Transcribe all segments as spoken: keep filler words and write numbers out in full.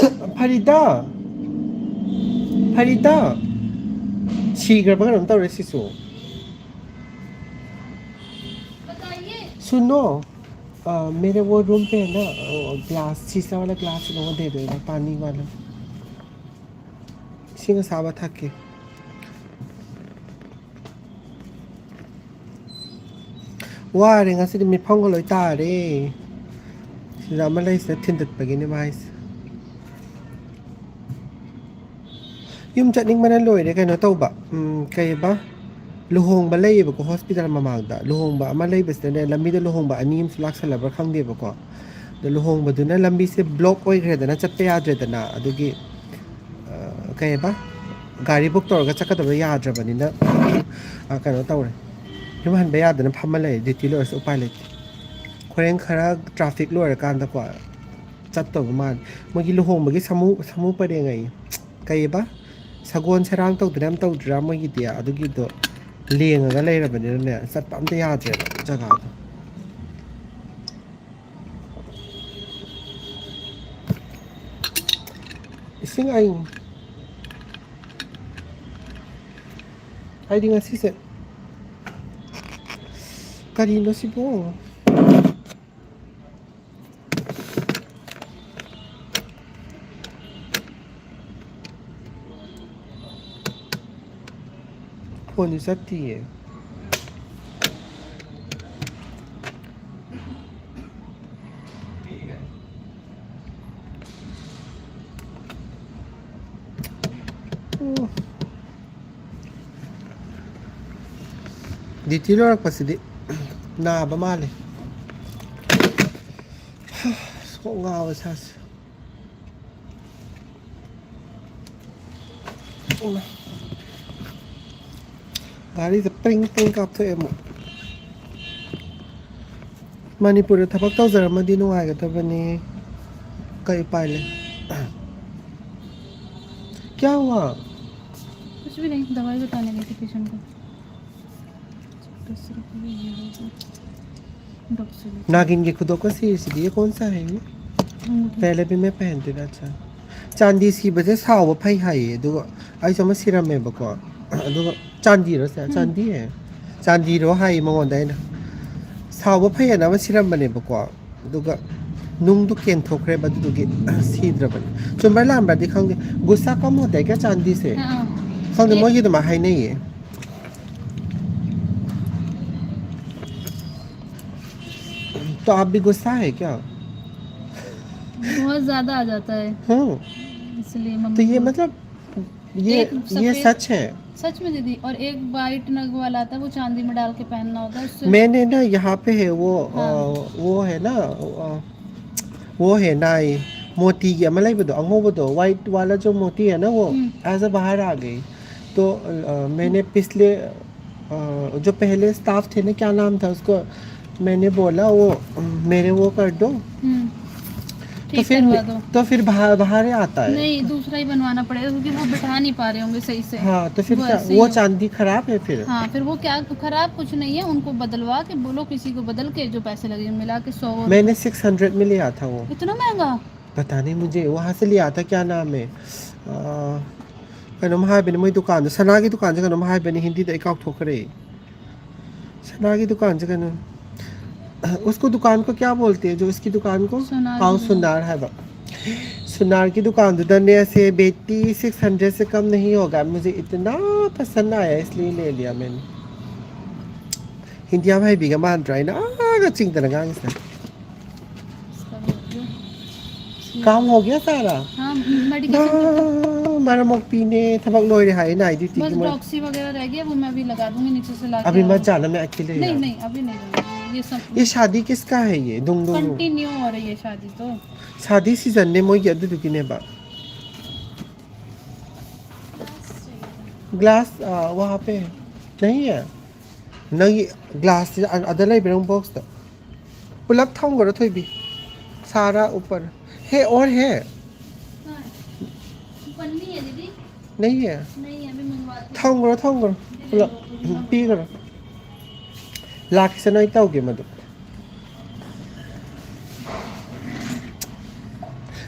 ꯐꯔꯤꯗꯥ, ꯐꯔꯤꯗꯥ, ꯁꯤꯈ꯭ꯔꯕ ꯀꯩꯅꯣꯝ ꯇꯧꯔꯦ ꯁꯤꯁꯨ꯫ सुनो, अ, मेरे वो रूम पे है ना, अ, ग्लास, शीशा वाला ग्लास है ना, वो दे देना, पानी वाला। ꯏꯁꯤꯡ ꯑꯁꯥꯕ ꯊꯛꯀꯦ꯫ ꯋꯥꯔꯦ ꯉꯁꯤꯗꯤ, ꯃꯤꯐꯝꯒ ꯂꯣꯏ ꯇꯥꯔꯦ꯫ ꯁꯤꯗ ꯑꯃ ꯂꯩꯁꯤꯅ ꯊꯤꯟꯗꯠꯄꯒꯤꯅꯦ ꯃꯥ ꯍꯥꯏꯁꯦ꯫ ꯌꯨꯝ ꯆꯠꯅꯤꯡꯕꯅ ꯂꯣꯏꯔꯦ꯫ ꯀꯩꯅꯣ ꯇꯧꯕ, ꯎꯝ, ꯀꯩꯕ, ꯂꯨꯍꯣꯡꯕ ꯂꯩꯌꯦꯕꯀꯣ ꯍꯣꯁꯄꯤꯇꯥꯜ ꯃꯃꯥꯡꯗ꯫ ꯂꯨꯍꯣꯡꯕ ꯑꯃ ꯂꯩꯕꯁꯤꯗꯅꯦ, ꯂꯝꯕꯤꯗ ꯂꯨꯍꯣꯡꯕ ꯑꯅꯤ ꯑꯃꯁꯨ ꯂꯥꯛꯁꯜꯂꯕ꯭ꯔꯥ ꯈꯪꯗꯦꯕꯀꯣ꯫ ꯑꯗꯣ ꯂꯨꯍꯣꯡꯕꯗꯨꯅ ꯂꯝꯕꯤꯁꯦ ꯕ꯭ꯂꯣꯛ ꯑꯣꯏꯈ꯭ꯔꯦꯗꯅ, ꯆꯠꯄ ꯌꯥꯗ꯭ꯔꯦꯗꯅ꯫ ꯑꯗꯨꯒꯤ, ꯑ, ꯀꯩꯕ, ꯒꯥꯔꯤ ꯕꯨꯛ ꯇꯧꯔꯒ ꯆꯠꯀꯗꯕ ꯌꯥꯗ꯭ꯔꯕꯅꯤꯅ, ꯑ, ꯀꯩꯅꯣ ꯇꯧꯔꯦ, ꯌꯨꯝ ꯍꯟꯕ ꯌꯥꯗꯅ ꯐꯝꯃ ꯂꯩꯔꯦ꯫ ꯗ꯭ꯌꯨꯇꯤ ꯂꯣꯏꯔꯁꯨ ꯎꯄꯥꯏ ꯂꯩꯇꯦ꯫ ꯍꯣꯔꯦꯟ ꯈꯔ ꯇ꯭ꯔꯥꯐꯤꯛ ꯂꯣꯏꯔꯀꯥꯟꯗꯀꯣ ꯆꯠꯇꯧꯕ ꯃꯥꯜꯂꯦ꯫ ꯃꯣꯏꯒꯤ ꯂꯨꯍꯣꯡꯕꯒꯤ ꯁꯥꯃꯨ, ꯁꯥꯃꯨ ꯄꯔꯦꯡ ꯑꯌꯦ, ꯀꯩꯕ, ꯁꯒꯣꯜ ꯁꯦꯔꯥꯡ ꯇꯧꯗꯅ ꯌꯥꯝ ꯇꯧꯗ꯭ꯔꯥ ꯃꯣꯏꯒꯤꯗꯤ? ꯑꯗꯨꯒꯤꯗꯣ ꯂꯦꯡꯉꯒ ꯂꯩꯔꯕꯅꯤꯅꯅꯦ, ꯆꯠꯄ ꯑꯝꯇ ꯌꯥꯗ꯭ꯔꯦꯕ ꯖꯒꯥꯗꯣ꯫ ꯏꯁꯤꯡ ꯑꯏꯪ-, ꯍꯥꯏꯗꯤ ꯉꯁꯤꯁꯦ ꯀꯔꯤꯅꯣ ꯁꯤꯕꯣ? ꯐꯣꯟꯁꯨ ꯆꯠꯇꯤꯌꯦ꯫ ꯑꯣ꯫ ꯗ꯭ꯌꯨꯇꯤ ꯂꯣꯏꯔꯛꯄꯁꯤꯗꯤ ꯅꯥꯕ ꯃꯥꯜꯂꯦ꯫ ꯀꯣꯛ ꯉꯥꯎꯋꯦ ꯏꯁꯥꯁꯦ꯫ ꯏꯃꯥ꯫ ꯒꯥꯔꯤꯁꯦ ꯄ꯭ꯔꯤꯡ ꯄ꯭ꯔꯤꯡ ꯀꯥꯞꯊꯣꯛꯑꯦ ꯑꯃꯨꯛ꯫ ꯃꯅꯤꯄꯨꯔꯗ ꯊꯕꯛ ꯇꯧꯖꯔꯝꯃꯗꯤ ꯅꯨꯡꯉꯥꯏꯒꯗꯕꯅꯤ꯫ ꯀꯩ ꯎꯄꯥꯏ ꯂꯩ? क्या हुआ? कुछ भी नहीं, दवाई बताने गई थी पेशेंट को। दस रुपये ये हो गए। दो सौ रुपये। नागिन की खुदों को सीरीज दी, ये कौन सा है ये? अंगूठी। पहले भी मैं पहनती था। अच्छा, ꯆꯥꯟꯗꯤ ꯁꯤꯕꯁꯦ ꯁꯥꯎꯕ ꯐꯩ ꯍꯥꯏꯌꯦ꯫ ꯑꯗꯨꯒ ꯑꯩꯁꯨ ꯑꯃ ꯁꯤꯔꯝꯃꯦꯕꯀꯣ꯫ ꯑꯗꯨꯒ ꯆꯥꯟꯗꯤꯔꯣ ꯁꯦ? ꯆꯥꯟꯗꯤ ꯍꯦ? ꯆꯥꯟꯗꯤꯔꯣ ꯍꯥꯏꯌꯦ ꯃꯉꯣꯟꯗ ꯑꯩꯅ꯫ ꯁꯥꯎꯕ ꯐꯩꯌꯦꯅ ꯑꯃ ꯁꯤꯔꯝꯕꯅꯦꯕꯀꯣ꯫ ꯑꯗꯨꯒ ꯅꯨꯡꯗꯨ ꯀꯦꯟꯊꯣꯛꯈ꯭ꯔꯦꯕ, ꯑꯗꯨꯗꯨꯒꯤ ꯁꯤꯗ꯭ꯔꯕꯅꯤ꯫ ꯆꯨꯝꯕ꯭ꯔꯥ ꯂꯥꯟꯕ꯭ꯔꯗꯤ ꯈꯪꯗꯦ꯫ ꯒꯨꯁꯥ ꯀꯝ ꯍꯣꯇꯥ ꯍꯦ ꯀꯌꯥ ꯆꯥꯟꯗꯤ ꯁꯦ? ꯑꯥ, ꯑꯥ꯫ ꯈꯪꯗꯦ, ꯑꯦ꯫ ꯃꯣꯏꯒꯤ ꯑꯗꯨꯃꯥꯏꯅ ꯍꯥꯏꯅꯩꯌꯦ꯫ तो आप भी गुस्सा है क्या? बहुत ज्यादा आ जाता है। हम्म। इसलिए मम्मी तो ये को मतलब, ये, एक ये सफेद सच है। सच में दीदी, और एक वाइट नग वाला आता है, वो चांदी में डाल के पहनना होता है, उससे मैंने ना यहाँ पे है वो, हाँ। अ, वो है ना, अ, वो है ना, ये मोती की, मतलब वो तो अंगों वो तो व्हाइट वाला जो मोती है ना, वो हम्म। ऐसा बाहर आ गई। तो, अ, मैंने पिछले, अ, जो पहले स्टाफ थे ना, क्या नाम था उसको, मैंने बोला, "वो, मेरे वो कर दो।" हम्म। तो ठीक फिर, करवा दो। तो फिर बाहर, बाहर ही आता है। नहीं, दूसरा ही बनवाना पड़ेगा, क्योंकि वो बिठा नहीं पा रहे होंगे सही से। हाँ, तो फिर वो क्या, ऐसे ही वो हो- चांदी खराब है फिर? हाँ, फिर वो क्या, खराब कुछ नहीं है, उनको बदलवा के बोलो, किसी को बदल के जो पैसे लगे, मिला के सौ और मैंने सिक्स हंड्रेड में लिया था वो। इतना महंगा? पता नहीं मुझे, वहाँ से लिया था, क्या नाम है? आ, ꯀꯩꯅꯣꯝ ꯍꯥꯏꯕꯅꯤ, ꯃꯣꯏ ꯗꯨꯀꯥꯟꯗꯣ, ꯁꯅꯥꯒꯤ ꯗꯨꯀꯥꯟꯁꯦ ꯀꯩꯅꯣꯝ ꯍꯥꯏꯕꯅꯤ, ꯍꯤꯟꯗꯤꯗ ꯑꯩ ꯀꯥꯎꯊꯣꯛꯈ꯭ꯔꯦ꯫ ꯁꯅꯥꯒꯤ ꯗꯨꯀꯥꯟꯁꯦ ꯀꯩꯅꯣ, उसको दुकान को क्या बोलते हैं, जो इसकी दुकान को? सुनार हाँ, की दुकान। सुनार ꯍꯥꯏꯕ꯫ ꯁꯨꯅꯥꯔꯒꯤ ꯗꯨꯀꯥꯟꯗꯨꯗꯅꯦ, ꯁꯦ ꯕꯦꯇꯤ, सिक्स हंड्रेड से कम नहीं होगा, मुझे इतना पसंद आया, इसलिए ले लिया मैंने। ꯍꯤꯟꯗꯤ ꯌꯥꯝ ꯍꯩꯕꯤꯒ ꯃꯥꯟꯗ꯭ꯔꯥ? ꯑꯩꯅ ꯑꯥꯒ ꯆꯤꯡꯗꯅ ꯉꯥꯡꯉꯤꯁꯤꯅ꯫ काम हो गया सारा? हाँ, मेडिकेशन तो ꯃꯔꯝ ꯃꯣꯛꯄꯤꯅꯦ, ꯊꯕꯛ ꯂꯣꯏꯔꯦ ꯍꯥꯏ ꯅꯥꯏꯠ ꯗ꯭ꯌꯨꯇꯤꯒꯤ꯫ बस ꯃꯣꯏ डॉक्सी वगैरह रह गया, वो मैं अभी लगा दूंगी नीचे से लाके। अभी मत जाना, मैं अकेले नहीं, नहीं, अभी नहीं लूंगी, ये सब। ये शादी किसका है ये? दुंग दुंग। कंटिन्यू हो रही है शादी तो। शादी सीजन ने मोई अदु दुकिने बा। ग्लास, आ, वहाँ पे है। नहीं है। नहीं, ग्लास से अ-, अदर लाइब्रेरी बॉक्स तो। पुलक थाउंगरो थोई भी। सारा ऊपर। है और है। हाँ। ऊपर नहीं है दीदी। नहीं है। नहीं है, अभी मंगवाती हूँ। थाउंगरो, थाउंगरो। पुलक। पी करो। लाख से नहीं ताओगे मधु।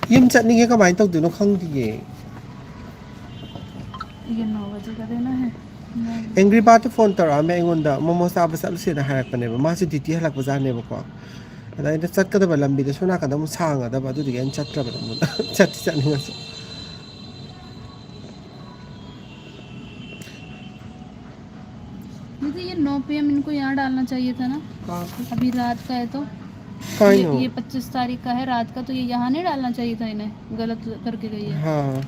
ꯌꯨꯝ ꯆꯠꯅꯤꯡꯉꯦ, ꯀꯃꯥꯏꯅ ꯇꯧꯗꯣꯏꯅꯣ ꯈꯪꯗꯤꯌꯦ꯫ ये नौ बजे का देना है। ꯑꯦꯡꯒ꯭ꯔꯤ ꯕꯥꯔꯠꯇ ꯐꯣꯟ ꯇꯧꯔꯛꯑꯝꯃꯦ ꯑꯩꯉꯣꯟꯗ, ꯃꯣꯃꯣ ꯆꯥꯕ ꯆꯠꯂꯨꯁꯦꯅ ꯍꯥꯏꯔꯛꯄꯅꯦꯕ꯫ ꯃꯥꯁꯨ ꯗ꯭ꯌꯨꯇꯤ ꯍꯜꯂꯛꯄꯖꯥꯠꯅꯦꯕꯀꯣ꯫ ꯑꯗ ꯑꯩꯅ ꯆꯠꯀꯗꯕ ꯂꯝꯕꯤꯗꯣ ꯁꯣꯝ ꯅꯥꯀꯟꯗ ꯑꯃꯨꯛ ꯁꯥꯡꯒꯗꯕ, ꯑꯗꯨꯗꯨꯒꯤ ꯑꯩꯅ ꯆꯠꯇ꯭ꯔꯕꯅꯦ ꯑꯃꯨꯛ꯫ ꯆꯠꯇꯤ ꯆꯠꯅꯤꯡꯉꯁꯨ꯫ दीदी, ये नौ पी एम इनको यहाँ डालना चाहिए था ना। हाँ। अभी रात का है तो। काय ये, नौ? ये पच्चीस तारीख का है रात का, तो ये यहाँ नहीं डालना चाहिए था इन्हें, गलत करके गई है। हाँ।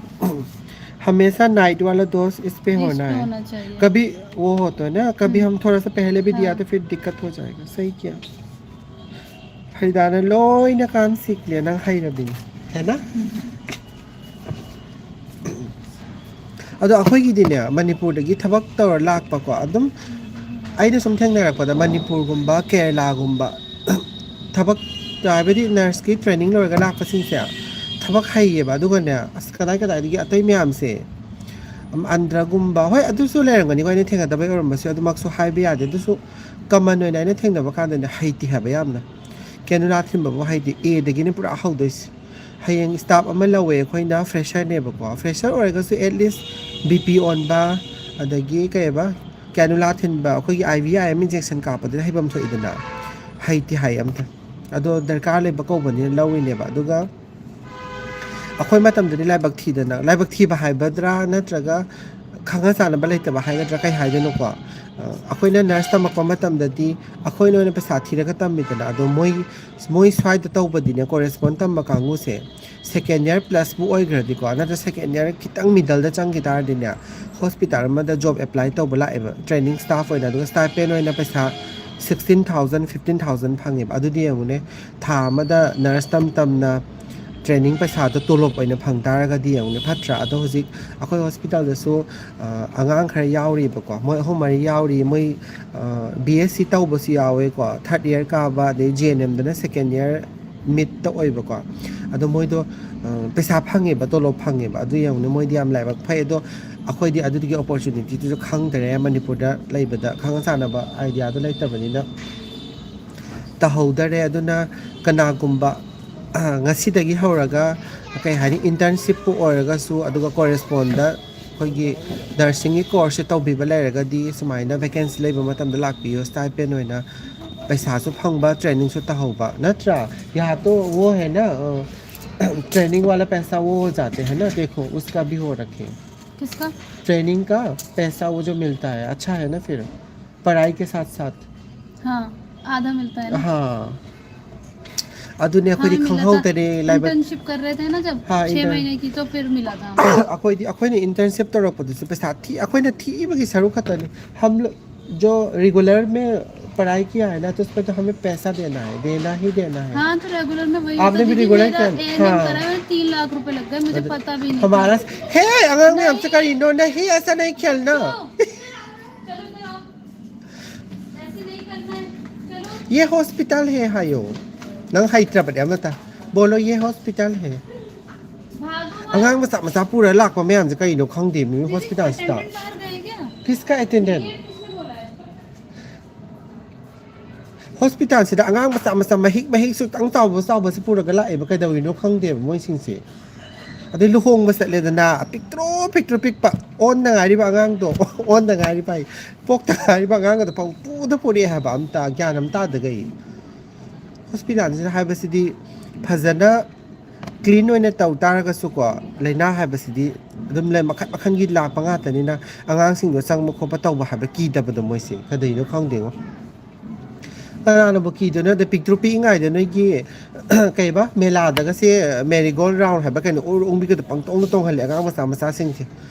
हमेशा नाइट वाला दोस्त इस पे इस होना पे है। होना चाहिए। कभी वो होता है ना, कभी हम्म। हम थोड़ा सा पहले भी दिया हाँ। तो फिर दिक्कत हो जाएगा। सही किया। ꯐꯔꯤꯗꯥꯅ ꯂꯣꯏꯅ ꯀꯥꯟ ꯁꯤꯛꯂꯦ, ꯅꯪ ꯍꯩꯔꯕꯤꯅꯤ꯫ ꯍꯦꯅ? ꯑꯗꯣ ꯑꯩꯈꯣꯏꯒꯤꯗꯤꯅꯦ, ꯃꯅꯤꯄꯨꯔꯗꯒꯤ ꯊꯕꯛ ꯇꯧꯔ ꯂꯥꯛꯄꯀꯣ, ꯑꯗꯨꯝ ꯑꯩꯅ ꯁꯨꯝ ꯊꯦꯡꯅꯔꯛꯄꯗ ꯃꯅꯤꯄꯨꯔꯒꯨꯝꯕ, ꯀꯦꯔꯂꯥꯒꯨꯝꯕ ꯊꯕꯛ, ꯍꯥꯏꯕꯗꯤ ꯅꯔꯁꯀꯤ ꯇ꯭ꯔꯦꯅꯤꯡ ꯂꯣꯏꯔꯒ ꯂꯥꯛꯄꯁꯤꯡꯁꯦ ꯊꯕꯛ ꯍꯩꯌꯦꯕ꯫ ꯑꯗꯨꯒꯅꯦ, ꯑꯁ, ꯀꯗꯥꯏ ꯀꯗꯥꯏꯗꯒꯤ ꯑꯇꯩ ꯃꯌꯥꯝꯁꯦ, ꯑꯝ, ꯑꯟꯗ꯭ꯔꯒꯨꯝꯕ, ꯍꯣꯏ, ꯑꯗꯨꯁꯨ ꯂꯩꯔꯝꯒꯅꯤꯀꯣ, ꯑꯩꯅ ꯊꯦꯡꯅꯗꯕꯩ ꯑꯣꯏꯔꯝꯕꯁꯨ ꯌꯥꯏ, ꯑꯗꯨꯃꯛꯁꯨ ꯍꯥꯏꯕ ꯌꯥꯗꯦ꯫ ꯑꯗꯨꯁꯨ ꯀꯃꯟ ꯑꯣꯏꯅ ꯑꯩꯅ ꯊꯦꯡꯅꯕ ꯀꯥꯟꯗꯅꯦ, ꯍꯩꯇꯦ ꯍꯥꯏꯕ ꯌꯥꯝꯅ꯫ ꯀꯦꯅꯨꯂꯥ ꯊꯤꯟꯕꯕꯨ ꯍꯩꯇꯦ, ꯑꯦꯗꯒꯤꯅꯦ ꯄꯨꯔꯥ ꯍꯧꯗꯣꯏꯁꯦ꯫ ꯍꯌꯦꯡ ꯁ꯭ꯇꯥꯐ ꯑꯃ ꯂꯧꯋꯦ ꯑꯩꯈꯣꯏꯅ, ꯐ꯭ꯔꯦꯁꯔꯅꯦꯕꯀꯣ꯫ ꯐ꯭ꯔꯦꯁꯔ ꯑꯣꯏꯔꯒꯁꯨ at least B P ꯑꯣꯟꯕ, ꯑꯗꯒꯤ ꯀꯩꯕ, ꯀꯦꯅꯨꯂꯥ ꯊꯤꯟꯕ, ꯑꯩꯈꯣꯏꯒꯤ I V I M injection ꯀꯥꯞꯄꯗꯨꯗꯤ ꯍꯩꯐꯝ ꯊꯣꯛꯏꯗꯅ꯫ ꯍꯩꯇꯦ ꯍꯥꯏ ꯑꯝꯇ꯫ ꯑꯗꯣ ꯗꯔꯀꯥꯔ ꯂꯩꯕ ꯀꯧꯕꯅꯤꯅ ꯂꯧꯔꯤꯅꯦꯕ꯫ ꯑꯗꯨꯒ ꯑꯩꯈꯣꯏ ꯃꯇꯝꯗꯗꯤ ꯂꯥꯏꯕꯛ ꯊꯤꯗꯅ, ꯂꯥꯏꯕꯛ ꯊꯤꯕ ꯍꯥꯏꯒꯗ꯭ꯔꯥ ꯅꯠꯇ꯭ꯔꯒ ꯈꯪꯅ ꯆꯥꯟꯅꯕ ꯂꯩꯇꯕ ꯍꯥꯏꯒꯗ꯭ꯔꯥ, ꯀꯩ ꯍꯥꯏꯗꯣꯏꯅꯣꯀꯣ? ꯑ, ꯑꯩꯈꯣꯏꯅ ꯅꯔꯁ ꯇꯝꯃꯛꯄ ꯃꯇꯝꯗꯗꯤ ꯑꯩꯈꯣꯏꯅ ꯑꯣꯏꯅ ꯄꯩꯁꯥ ꯊꯤꯔꯒ ꯇꯝꯃꯤꯗꯅ꯫ ꯑꯗꯣ ꯃꯣꯏ, ꯃꯣꯏ ꯁ꯭ꯋꯥꯏꯗ ꯇꯧꯕꯗꯤꯅꯦ, ꯀꯣꯔꯦꯁꯄꯣꯟ ꯇꯝꯕ ꯀꯥꯡꯕꯨꯁꯦ second year plus ꯄꯨ ꯑꯣꯏꯈ꯭ꯔꯗꯤꯀꯣ, ꯅꯠꯇ꯭ꯔ second year ꯈꯤꯇꯪ middleꯗ ꯆꯪꯈꯤ ꯇꯥꯔꯗꯤꯅꯦ, ꯍꯣꯁꯄꯤꯇꯥꯜ ꯑꯃꯗ ꯖꯣꯕ ꯑꯦꯄ꯭ꯂꯥꯏ ꯇꯧꯕ ꯂꯥꯛꯑꯦꯕ, ꯇ꯭ꯔꯦꯅꯤꯡ ꯁ꯭ꯇꯥꯐ ꯑꯣꯏꯅ꯫ ꯑꯗꯨꯒ ꯁ꯭ꯇꯥꯏꯄꯦꯟ ꯑꯣꯏꯅ ꯄꯩꯁꯥ sixteen thousand, fifteen thousand ꯐꯪꯉꯦꯕ꯫ ꯑꯗꯨꯗꯤ ꯌꯦꯡꯉꯨꯅꯦ, ꯊꯥ ꯑꯃꯗ ꯅꯔꯁ ꯇꯝ ꯇꯝꯅ ꯇ꯭ꯔꯦꯅꯤꯡ ꯄꯩꯁꯥꯗꯣ ꯇꯣꯂꯣꯞ ꯑꯣꯏꯅ ꯐꯪ ꯇꯥꯔꯒꯗꯤ ꯌꯦꯡꯉꯨꯅꯦ, ꯐꯠꯇ꯭ꯔꯥ? ꯑꯗꯣ ꯍꯧꯖꯤꯛ ꯑꯩꯈꯣꯏ ꯍꯣꯁꯄꯤꯇꯥꯜꯗꯁꯨ, ꯑ, ꯑꯉꯥꯡ ꯈꯔ ꯌꯥꯎꯔꯤꯕꯀꯣ, ꯃꯣꯏ ꯑꯍꯨꯝ ꯃꯔꯤ ꯌꯥꯎꯔꯤ, ꯃꯣꯏ, ꯑ, B S C ꯇꯧꯕꯁꯨ ꯌꯥꯎꯋꯦꯀꯣ, third year ꯀꯥꯕ, ꯑꯗꯩ J N Mꯗꯅ second year midꯇ ꯑꯣꯏꯕꯀꯣ꯫ ꯑꯗꯣ ꯃꯣꯏꯗꯣ, ꯑ, ꯄꯩꯁꯥ ꯐꯪꯉꯦꯕ, ꯇꯣꯂꯣꯞ ꯐꯪꯉꯦꯕ, ꯑꯗꯨ ꯌꯦꯡꯉꯨꯅꯦ, ꯃꯣꯏꯗꯤ ꯌꯥꯝ ꯂꯥꯏꯕꯛ ꯐꯩ꯫ ꯑꯗꯣ ꯑꯩꯈꯣꯏꯗꯤ ꯑꯗꯨꯗꯨꯒꯤ opportunityꯗꯨꯁꯨ ꯈꯪꯗꯔꯦ, ꯃꯅꯤꯄꯨꯔꯗ ꯂꯩꯕꯗ ꯈꯪꯅ ꯆꯥꯟꯅꯕ ideaꯗꯣ ꯂꯩꯇꯕꯅꯤꯅ ꯇꯧꯍꯧꯗꯔꯦ꯫ ꯑꯗꯨꯅ ꯀꯅꯥꯒꯨꯝꯕ ꯉꯁꯤꯗꯒꯤ ꯍꯧꯔꯒ ꯀꯩ ꯍꯥꯏꯅꯤ, ꯏꯟꯇꯔꯟꯁꯤꯞꯄꯨ ꯑꯣꯏꯔꯒꯁꯨ, ꯑꯗꯨꯒ ꯀꯣꯔꯦꯁꯄꯣꯟꯗ ꯑꯩꯈꯣꯏꯒꯤ ꯅꯔꯁꯤꯡꯒꯤ ꯀꯣꯔꯁꯁꯦ ꯇꯧꯕꯤꯕ ꯂꯩꯔꯒꯗꯤ, ꯁꯨꯃꯥꯏꯅ ꯚꯦꯀꯦꯟꯁꯤ ꯂꯩꯕ ꯃꯇꯝꯗ ꯂꯥꯛꯄꯤꯌꯨ, ꯁ꯭ꯇꯥꯏꯄꯦꯟ ꯑꯣꯏꯅ ꯄꯩꯁꯥꯁꯨ ꯐꯪꯕ, ꯇ꯭ꯔꯦꯅꯤꯡꯁꯨ ꯇꯧꯍꯧꯕ, ꯅꯠꯇ꯭ꯔꯥ? ꯌꯥ ꯇꯣ ꯋꯣ ꯍꯦ ꯅ, ꯇ꯭ꯔꯦꯅꯤꯡ ꯋꯥꯂꯥ ꯄꯩꯁꯥ ꯋꯣ ꯍꯣ ꯖꯥꯇꯦ ꯍꯦ ꯅ, ꯗꯦꯈꯣ ꯎꯁꯀꯥ ꯚꯤ ꯍꯣ ꯔꯈꯦ꯫ किसका? ट्रेनिंग का पैसा वो जो मिलता है, अच्छा है ना फिर, पढ़ाई के साथ साथ। हाँ, आधा मिलता है ना। हाँ, ꯑꯗꯨꯅꯦ ꯑꯩꯈꯣꯏꯗꯤ हमें मिला था। ꯈꯪꯍꯧꯗꯔꯦ ꯂꯥꯏꯕꯛ꯫ इंटर्नशिप कर रहे थे ना जब, हाँ, छह इंटर्न- महीने की, तो फिर मिला था हमें। ꯑꯩꯈꯣꯏꯗꯤ ꯑꯩꯈꯣꯏꯅ ꯏꯟꯇꯔꯟꯁꯤꯞ ꯇꯧꯔꯛꯄꯗꯨꯁꯨ ꯄꯩꯁꯥ ꯊꯤ, ꯑꯩꯈꯣꯏꯅ ꯊꯤꯕꯒꯤ ꯁꯔꯨꯛ ꯈꯛꯇꯅꯤ꯫ हम लोग जो रेगुलर में पढ़ाई किया है ना, तो उस पर तो हमें पैसा देना है, देना ही देना है। हाँ, तो रेगुलर में वही आपने होता भी दीदी, रेगुलर मेरा किया? एएनएम हाँ। करा है, तीन लाख रुपए लग गए, मुझे पता भी नहीं था। हमारा हे, ꯑꯉꯥꯡ ꯃꯌꯥꯝꯁꯦ ꯀꯔꯤꯅꯣ? नहीं, ऐसा नहीं खेलना। चलो, चलो, चलो। ऐसे नहीं करना है। चलो। ये हॉस्पिटल है, ꯍꯥꯏꯌꯣ꯫ ꯅꯪ ꯍꯩꯇ꯭ꯔꯕꯅꯦ ꯑꯃꯇ꯫ बोलो, ये हॉस्पिटल है। भागो मत। ꯑꯉꯥꯡ ꯃꯆꯥ ꯃꯆꯥ ꯄꯨꯔ ꯂꯥꯛꯄ ꯃꯌꯥꯝꯁꯦ ꯀꯩꯅꯣ ꯈꯪꯗꯦ ꯃꯤ ꯍꯣꯁꯄꯤꯇꯥꯜꯁꯤꯗ꯫ अटेंडेंट बाहर गए क्या? किसका अटेंडेंट? ये किसने बोला है? ꯍꯣꯁꯄꯤꯇꯥꯜꯁꯤꯗ ꯑꯉꯥꯡ ꯃꯆꯥ ꯃꯆꯥ ꯃꯍꯤꯛ ꯃꯍꯤꯛ ꯁꯨꯛꯇꯪ ꯆꯥꯎꯕ ꯆꯥꯎꯕꯁꯤ ꯄꯨꯔꯒ ꯂꯥꯛꯑꯦꯕ꯫ ꯀꯩꯗꯧꯔꯤꯅꯣ ꯈꯪꯗꯦꯕ ꯃꯣꯏꯁꯤꯡꯁꯦ꯫ ꯑꯗꯩ ꯂꯨꯍꯣꯡꯕ ꯆꯠꯂꯦꯗꯅ, ꯄꯤꯛꯇ꯭ꯔꯨ ꯄꯤꯛꯇ꯭ꯔꯨ ꯄꯤꯛꯄ, ꯑꯣꯟꯗ ꯉꯥꯏꯔꯤꯕ ꯑꯉꯥꯡꯗꯣ, ꯑꯣꯟꯗ ꯉꯥꯏꯔꯤꯕ ꯍꯥꯏ, ꯄꯣꯛꯇ ꯉꯥꯏꯔꯤꯕ ꯑꯉꯥꯡꯒꯗꯣ ꯄꯪꯄꯨꯗ ꯄꯨꯔꯛꯑꯦ ꯍꯥꯏꯕ꯫ ꯑꯝꯇ ꯒ꯭ꯌꯥꯟ ꯑꯃ ꯇꯥꯗꯒꯩ꯫ ꯍꯣꯁꯄꯤꯇꯥꯜꯁꯤꯗ ꯍꯥꯏꯕꯁꯤꯗꯤ ꯐꯖꯅ ꯀ꯭ꯂꯤꯟ ꯑꯣꯏꯅ ꯇꯧ ꯇꯥꯔꯒꯁꯨꯀꯣ, ꯂꯥꯏꯅꯥ ꯍꯥꯏꯕꯁꯤꯗꯤ ꯑꯗꯨꯝ ꯂꯩ, ꯃꯈꯜ ꯃꯈꯜꯒꯤ ꯂꯥꯛꯄ ꯉꯥꯛꯇꯅꯤꯅ, ꯑꯉꯥꯡꯁꯤꯡꯗꯣ ꯆꯪꯕ ꯈꯣꯠꯄ ꯇꯧꯕ ꯍꯥꯏꯕ ꯀꯤꯗꯕꯗꯣ ꯃꯣꯏꯁꯦ꯫ ꯀꯩꯗꯧꯔꯤꯅꯣ ꯈꯪꯗꯦꯉꯣ꯫ ꯀꯅꯥꯅꯕꯨ ꯀꯤꯗꯣꯏꯅꯣꯗ? ꯄꯤꯛꯇ꯭ꯔꯨ ꯄꯤꯛꯏꯉꯩꯗ ꯅꯣꯏꯒꯤ ꯀꯩꯕ, ꯃꯦꯂꯥꯗꯒꯁꯦ ꯃꯦꯔꯤꯒꯣꯜ ꯔꯥꯎꯟ ꯍꯥꯏꯕ ꯀꯩꯅꯣ ꯎꯔ ꯎꯪꯕꯤꯒꯗꯣ ꯄꯪꯇꯣꯡꯗ ꯇꯣꯡꯍꯜꯂꯦ ꯑꯉꯥꯡ ꯃꯆꯥ ꯃꯆꯥꯁꯤꯡꯁꯦ꯫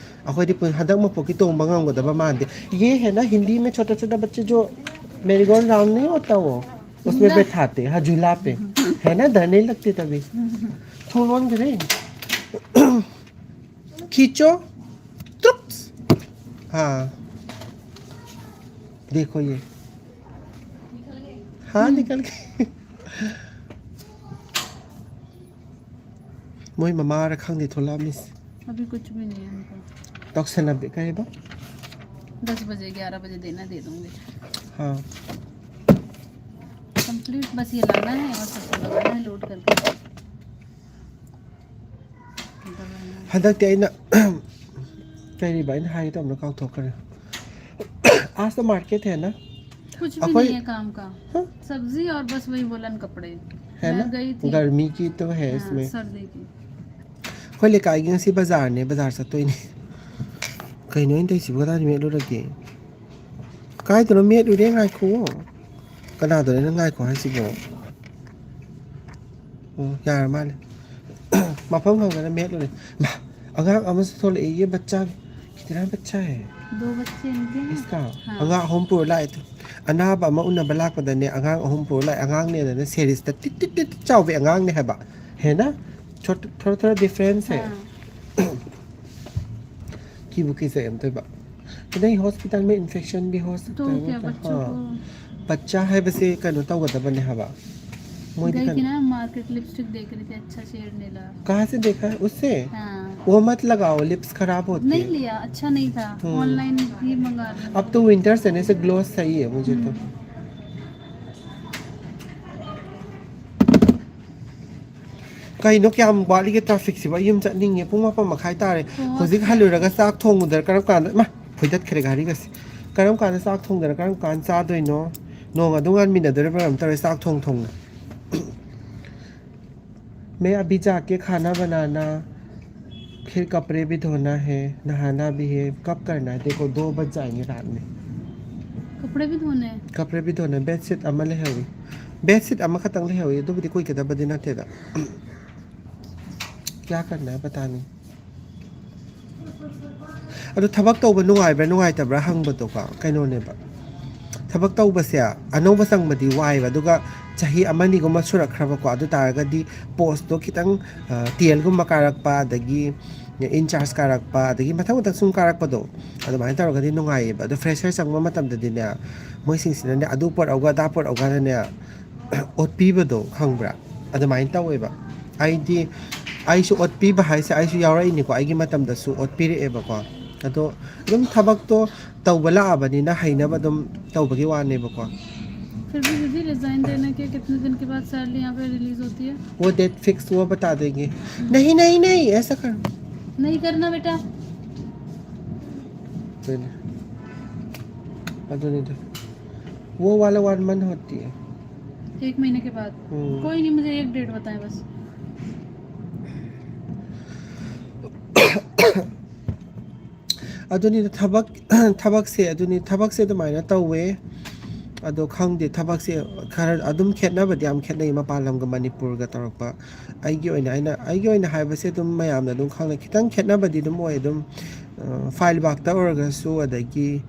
ꯑꯩꯈꯣꯏꯗꯤ ꯄꯨ-, ꯍꯟꯗꯛ ꯃꯄꯣꯛꯀꯤ ꯇꯣꯡꯕ ꯉꯝꯒꯗꯕ ꯃꯥꯟꯗꯦ꯫ ये है ना, हिंदी में छोटा छोटा बच्चे जो मेरीगोल्ड राउंड नहीं होता वो, उसमें झूला। बैठाते हैं, हाँ, झूला पे, है ना, डर नहीं लगते तभी। थोड़ा अंदर है। खींचो। त्रुप्स। हाँ, देखो ये। हाँ, निकल गई। ꯃꯣꯏ ꯃꯃꯥꯔ ꯈꯪꯗꯦ ꯊꯣꯛꯂꯛꯑꯝꯃꯤꯁꯦ꯫ अभी कुछ भी नहीं है उनको। ꯇꯧꯁꯟꯅꯕꯤ ꯀꯩ ꯍꯥꯏꯕ? दस बजे, ग्यारह बजे देना, दे दूंगी। हाँ। कंप्लीट बस ये लाना है और सबको लगाना है लोड करके। ꯍꯟꯗꯛꯇꯤ ꯑꯩꯅ ꯀꯔꯤꯕ ꯑꯩꯅ ꯍꯥꯏꯒꯦ ꯇꯧꯕꯅꯣ ꯀꯥꯎꯊꯣꯛꯈ꯭ꯔꯦ. आज तो मार्केट है ना? कुछ भी अकोई- नहीं है काम का. हाँ? सब्जी और बस वही वुलन कपड़े. है मैं ना? गई थी. गर्मी की तो है हाँ, इसमें. सर्दी की. ꯑꯩꯈꯣꯏ ꯂꯩꯀꯥꯏꯒꯤ ꯉꯁꯤ ꯕꯖꯥꯔꯅꯦ, ꯕꯖꯥꯔ ꯆꯠꯇꯣꯏꯅꯦ. ꯀꯩꯅꯣ ꯑꯩꯅ ꯇꯧꯔꯤꯁꯤꯕꯨ? ꯀꯗꯥꯏꯗ ꯃꯦꯠꯂꯨꯔꯒꯦ? ꯀꯥꯏꯗꯅꯣ ꯃꯦꯠꯂꯨꯔꯦ? ꯉꯥꯏꯈꯣ. ꯀꯅꯥꯗꯅꯣ ꯑꯩꯅ ꯉꯥꯏꯈꯣ ꯍꯥꯏꯁꯤꯕꯣ? ꯑꯣ, ꯌꯥꯔ ꯃꯥꯜꯂꯦ. ꯃꯐꯝ ꯈꯪꯗꯅ ꯃꯦꯠꯂꯨꯔꯦ. ꯃꯥ, ꯑꯉꯥꯡ ꯑꯃꯁꯨ ꯊꯣꯛꯂꯛꯑꯦ. ये बच्चा, कितना बच्चा है दो बच्चे इनके हैं. इसका? हाँ. ꯑꯉꯥꯡ ꯑꯍꯨꯝ ꯄꯨꯔ ꯂꯥꯛꯑꯦ ꯇꯨ. ꯑꯅꯥꯕ ꯑꯃ ꯎꯅꯕ ꯂꯥꯛꯄꯗꯅꯦ, ꯑꯉꯥꯡ ꯑꯍꯨꯝ ꯄꯨꯔ ꯂꯥꯛꯑꯦ. ꯑꯉꯥꯡꯅꯦꯗꯅ ꯁꯦꯔꯤꯁꯇ ꯇꯤꯠ ꯇꯤꯠ ꯇꯤꯠ ꯆꯥꯎꯕꯤ ꯑꯉꯥꯡꯅꯦ ꯍꯥꯏꯕ. ꯍꯦꯟꯅ ꯊꯣꯔꯥ ꯊꯣꯔꯥ ꯗꯤꯐ꯭ꯔꯦꯟꯁ ꯍꯦ. हाँ. ꯀꯤꯕꯨ ꯀꯤꯖꯩ ꯑꯝꯇꯣꯏꯕ. नहीं, हॉस्पिटल में इन्फेक्शन भी हो सकता तो है. क्या मतलब, बच्चों हाँ. को? बच्चा है, बच्चे ꯀꯩꯅꯣ ꯇꯧꯒꯗꯕꯅꯦ ꯍꯥꯏꯕ. ꯃꯣꯏꯗꯤ गई थी ꯀꯩꯅꯣ ना मार्केट, लिपस्टिक देख रही थी, अच्छा शेड नीला. कहाँ से देखा है? उससे? हाँ. वो मत लगाओ, लिप्स खराब होती नहीं है. लिया, अच्छा नहीं था. हम्म. ऑनलाइन ही मंगा रही हूँ. अब तो विंटर्स है ना, ऐसे ग्लोस चाहिए मुझे तो. हम्म. ꯀꯩꯅꯣ ꯀꯌꯥꯝ ꯋꯥꯠꯂꯤꯒꯦ ꯇ꯭ꯔꯥꯐꯤꯛꯁꯤꯕꯣ? ꯑꯩ ꯌꯨꯝ ꯆꯠꯅꯤꯡꯉꯦ꯫ ꯄꯨꯡ ꯃꯥꯄꯟ ꯃꯈꯥꯏ ꯇꯥꯔꯦ꯫ ꯑꯣ, ꯍꯧꯖꯤꯛ ꯍꯜꯂꯨꯔꯒ ꯆꯥꯛ ꯊꯣꯡꯉꯨꯗ꯭ꯔꯥ ꯀꯔꯝ ꯀꯥꯟꯗ? ꯃꯥ, ꯐꯣꯏꯗꯠꯈ꯭ꯔꯦ ꯘꯥꯔꯤꯒꯁꯦ꯫ ꯀꯔꯝ ꯀꯥꯟꯗ ꯆꯥꯛ ꯊꯣꯡꯗ꯭ꯔꯥ ꯀꯔꯝ ꯀꯥꯟꯗ ꯆꯥꯗꯣꯏꯅꯣ? ꯅꯣꯡ ꯑꯗꯨꯝ ꯉꯥꯟꯃꯤꯟꯅꯗꯣꯔꯤꯕ꯭ꯔꯥ ꯀꯩꯅꯣꯝ ꯇꯧꯔꯦ ꯆꯥꯛ ꯊꯣꯡ ꯊꯣꯡꯅ꯫ मैं अभी जाके खाना बनाना, फिर कपड़े भी धोना है, नहाना भी है। कब करना है? देखो, दो बज जाएंगे रात में। कपड़े भी धोने हैं? कपड़े भी धोना है। बेडशीट ꯑꯃ ꯂꯩꯍꯧꯋꯤ꯫ ꯕꯦꯗꯁꯤꯠ ꯑꯃꯈꯛꯇꯪ ꯂꯩꯍꯧꯋꯤ, ꯑꯗꯨꯕꯨꯗꯤ ꯀꯨꯏꯒꯗꯕꯗꯤ ꯅꯠꯇꯦꯗ꯫ क्या करना है पता नहीं꯫ ꯑꯗꯣ ꯊꯕꯛ ꯇꯧꯕ ꯅꯨꯡꯉꯥꯏꯕ꯭ꯔꯥ ꯅꯨꯡꯉꯥꯏꯇꯕ꯭ꯔꯥ ꯍꯪꯕꯗꯣꯀꯣ, ꯀꯩꯅꯣꯅꯦꯕ꯫ ꯊꯕꯛ ꯇꯧꯕꯁꯦ ꯑꯅꯧꯕ ꯆꯪꯕꯗꯤ ꯋꯥꯏꯑꯦꯕ, ꯑꯗꯨꯒ ꯆꯍꯤ ꯑꯃꯅꯤꯒꯨꯝꯕ ꯁꯨꯔꯛꯈ꯭ꯔꯕꯀꯣ, ꯑꯗꯨ ꯇꯥꯔꯒꯗꯤ ꯄꯣꯁꯇꯣ ꯈꯤꯇꯪ, ꯑ, ꯇꯦꯜꯒꯨꯝꯕ ꯀꯥꯔꯛꯄ, ꯑꯗꯒꯤ ꯏꯟꯆꯥꯔꯖ ꯀꯥꯔꯛꯄ, ꯑꯗꯒꯤ ꯃꯊꯪ ꯃꯊꯪ ꯁꯨꯝ ꯀꯥꯔꯛꯄꯗꯣ, ꯑꯗꯨꯃꯥꯏꯅ ꯇꯧꯔꯒꯗꯤ ꯅꯨꯡꯉꯥꯏꯌꯦꯕ꯫ ꯑꯗꯣ ꯐ꯭ꯔꯦꯁꯔ ꯆꯪꯕ ꯃꯇꯝꯗꯗꯤꯅꯦ, ꯃꯣꯏꯁꯤꯡꯁꯤꯅꯅꯦ ꯑꯗꯨ ꯄꯨꯔꯛꯎꯒ ꯑꯗꯥ ꯄꯨꯔꯛꯎꯒꯅꯅꯦ ꯑꯣꯠꯄꯤꯕꯗꯣ ꯈꯪꯕ꯭ꯔꯥ? ꯑꯗꯨꯃꯥꯏꯅ ꯇꯧꯋꯦꯕ꯫ ꯑꯩꯗꯤ, ꯑꯩꯁꯨ ꯑꯣꯠꯄꯤꯕ ꯍꯥꯏꯁꯦ ꯑꯩꯁꯨ ꯌꯥꯎꯔꯛꯏꯅꯤꯀꯣ, ꯑꯩꯒꯤ ꯃꯇꯝꯗꯁꯨ ꯑꯣꯠꯄꯤꯔꯛꯑꯦꯕꯀꯣ꯫ ꯑꯗꯣ ꯑꯗꯨꯝ ꯊꯕꯛꯇꯣ ꯇꯧꯕ ꯂꯥꯛꯑꯕꯅꯤꯅ ꯍꯩꯅꯕ ꯑꯗꯨꯝ ꯇꯧꯕꯒꯤ ꯋꯥꯅꯦꯕꯀꯣ꯫ फिर भी दीदी, रिजाइन देने के कितने दिन के बाद सैलरी यहाँ पे रिलीज होती है? वो डेट फिक्स वो बता देंगे। नहीं, नहीं, नहीं, ऐसा कर। नहीं करना बेटा। नहीं, नहीं। अरे नहीं, नहीं। वो वाला वन मंथ होती है। एक महीने के बाद। हम्म। कोई नहीं, मुझे एक डेट बताएं बस। ꯑꯗꯨꯅꯤꯗ ꯊꯕꯛ ꯊꯕꯛꯁꯦ ꯑꯗꯨꯅꯤ ꯊꯕꯛꯁꯦ ꯑꯗꯨꯃꯥꯏꯅ ꯇꯧꯋꯦ꯫ ꯑꯗꯣ ꯈꯪꯗꯦ, ꯊꯕꯛꯁꯦ ꯈꯔ ꯑꯗꯨꯝ ꯈꯦꯠꯅꯕꯗꯤ ꯌꯥꯝ ꯈꯦꯠꯅꯩ ꯃꯄꯥꯟ ꯂꯝꯒ ꯃꯅꯤꯄꯨꯔꯒ ꯇꯧꯔꯛꯄ꯫ ꯑꯩꯒꯤ ꯑꯣꯏꯅ ꯑꯩꯅ ꯑꯩꯒꯤ ꯑꯣꯏꯅ ꯍꯥꯏꯕꯁꯦ ꯑꯗꯨꯝ ꯃꯌꯥꯝꯅ ꯑꯗꯨꯝ ꯈꯪꯅꯩ, ꯈꯤꯇꯪ ꯈꯦꯠꯅꯕꯗꯤ ꯑꯗꯨꯝ ꯑꯣꯏ꯫ ꯑꯗꯨꯝ ꯐꯥꯏꯜ ꯋꯥꯛꯇ ꯑꯣꯏꯔꯒꯁꯨ, ꯑꯗꯒꯤ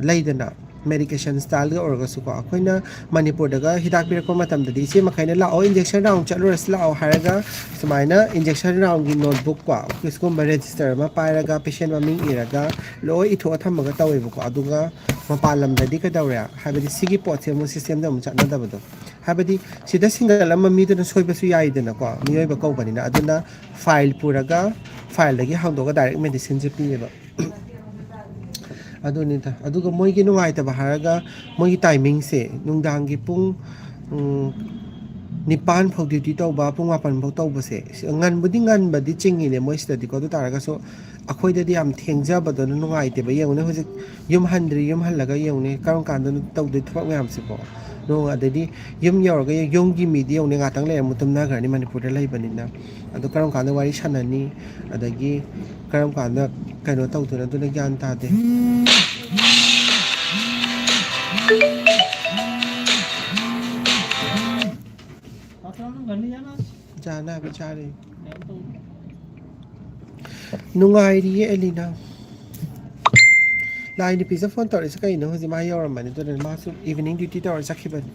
ꯂꯩꯗꯅ ꯃꯦꯗꯤꯀꯦꯁꯟ ꯁ꯭ꯇꯥꯏꯜꯒ ꯑꯣꯏꯔꯒꯁꯨꯀꯣ, ꯑꯩꯈꯣꯏꯅ ꯃꯅꯤꯄꯨꯔꯗꯒ ꯍꯤꯗꯥꯛ ꯄꯤꯔꯛꯄ ꯃꯇꯝꯗꯗꯤ, "ꯏꯆꯦ ꯃꯈꯩꯅ ꯂꯥꯛꯑꯣ, ꯏꯟꯖꯦꯛꯁꯟ ꯔꯥꯎꯟ ꯆꯠꯂꯨꯔꯁꯤ ꯂꯥꯛꯑꯣ" ꯍꯥꯏꯔꯒ ꯁꯨꯃꯥꯏꯅ ꯏꯟꯖꯦꯛꯁꯟ ꯔꯥꯎꯟꯒꯤ ꯅꯣꯠꯕꯨꯛ ꯀꯣ, ꯁꯤꯒꯨꯝꯕ ꯔꯦꯖꯤꯁꯇꯔ ꯑꯃ ꯄꯥꯏꯔꯒ ꯄꯦꯁꯦꯟ ꯃꯃꯤꯡ ꯏꯔꯒ ꯂꯣꯏ ꯏꯊꯣꯛꯑ ꯊꯝꯃꯒ ꯇꯧꯋꯦꯕꯀꯣ꯫ ꯑꯗꯨꯒ ꯃꯄꯥꯟ ꯂꯝꯗꯗꯤ ꯀꯩꯗꯧꯔꯦ ꯍꯥꯏꯕꯗꯤ ꯁꯤꯒꯤ ꯄꯣꯠꯁꯦ ꯑꯃꯨꯛ ꯁꯤꯁꯇꯦꯝꯗ ꯑꯃꯨꯛ ꯆꯠꯅꯗꯕꯗꯣ꯫ ꯍꯥꯏꯕꯗꯤ ꯁꯤꯗ ꯁꯤꯡꯒꯜ ꯑꯃ ꯃꯤꯗꯨꯅ ꯁꯣꯏꯕꯁꯨ ꯌꯥꯏꯗꯅꯀꯣ, ꯃꯤꯑꯣꯏꯕ ꯀꯧꯕꯅꯤꯅ꯫ ꯑꯗꯨꯅ ꯐꯥꯏꯜ ꯄꯨꯔꯒ ꯐꯥꯏꯜꯗꯒꯤ ꯍꯥꯡꯗꯣꯛꯑꯒ ꯗꯥꯏꯔꯦꯛ ꯃꯦꯗꯤꯁꯤꯟꯁꯦ ꯄꯤꯌꯦꯕ꯫ ꯑꯗꯨꯅꯤꯗ꯫ ꯑꯗꯨꯒ ꯃꯣꯏꯒꯤ ꯅꯨꯡꯉꯥꯏꯇꯕ ꯍꯥꯏꯔꯒ ꯃꯣꯏꯒꯤ ꯇꯥꯏꯃꯤꯡꯁꯦ ꯅꯨꯡꯗꯥꯡꯒꯤ ꯄꯨꯡ, ꯎꯝ, ꯅꯤꯄꯥꯟ ꯐꯥꯎ ꯗ꯭ꯌꯨꯇꯤ ꯇꯧꯕ, ꯄꯨꯡ ꯃꯥꯄꯟ ꯐꯥꯎ ꯇꯧꯕꯁꯦ꯫ ꯁꯤ ꯉꯟꯕꯨꯗꯤ ꯉꯟꯕꯗꯤ ꯆꯤꯡꯉꯤꯅꯦ ꯃꯣꯏ ꯁꯤꯗꯗꯤꯀꯣ꯫ ꯑꯗꯨ ꯇꯥꯔꯒꯁꯨ ꯑꯩꯈꯣꯏꯗꯗꯤ ꯌꯥꯝ ꯊꯦꯡꯖꯕꯗꯣꯅ ꯅꯨꯡꯉꯥꯏꯇꯦꯕ꯫ ꯌꯦꯡꯉꯨꯅꯦ, ꯍꯧꯖꯤꯛ ꯌꯨꯝ ꯍꯟꯗ꯭ꯔꯤ, ꯌꯨꯝ ꯍꯜꯂꯒ ꯌꯦꯡꯉꯨꯅꯦ ꯀꯔꯝ ꯀꯥꯟꯗꯅꯣ ꯇꯧꯗꯣꯏ ꯊꯕꯛ ꯃꯌꯥꯝꯁꯦꯀꯣ꯫ ꯅꯣꯡ ꯑꯗꯩꯗꯤ ꯌꯨꯝ ꯌꯧꯔꯒ ꯌꯨꯝꯒꯤ ꯃꯤꯗꯤ ꯌꯦꯡꯉꯨꯅꯦ ꯉꯥꯛꯇꯪ ꯂꯩꯔ ꯑꯃꯨꯛ ꯇꯨꯝꯅꯈ꯭ꯔꯅꯤ ꯃꯅꯤꯄꯨꯔꯗ ꯂꯩꯕꯅꯤꯅ꯫ ꯑꯗꯣ ꯀꯔꯝ ꯀꯥꯟꯗ ꯋꯥꯔꯤ ꯁꯥꯟꯅꯅꯤ, ꯑꯗꯒꯤ ꯀꯔꯝ ꯀꯥꯟꯗ ꯀꯩꯅꯣ ꯇꯧꯗꯣꯏꯅꯣ, ꯑꯗꯨꯅ ꯒ꯭ꯌꯥꯟ ꯇꯥꯗꯦ꯫ ꯆꯥꯅ ꯍꯥꯏꯕ ꯆꯥꯔꯦ꯫ ꯅꯨꯡꯉꯥꯏꯔꯤꯌꯦ ꯑꯦꯂꯤꯅꯥ꯫ ꯂꯥꯏ ꯅꯨꯄꯤꯁꯦ ꯐꯣꯟ ꯇꯧꯔꯛꯏꯁꯦ ꯀꯩꯅꯣ? ꯍꯧꯖꯤꯛ ꯃꯥ ꯌꯧꯔꯝꯕꯅꯤ, ꯑꯗꯨꯅ ꯃꯥꯁꯨ ꯏꯚꯤꯅꯤꯡ ꯗ꯭ꯌꯨꯇꯤ ꯇꯧꯔ ꯆꯠꯈꯤꯕꯅꯤ꯫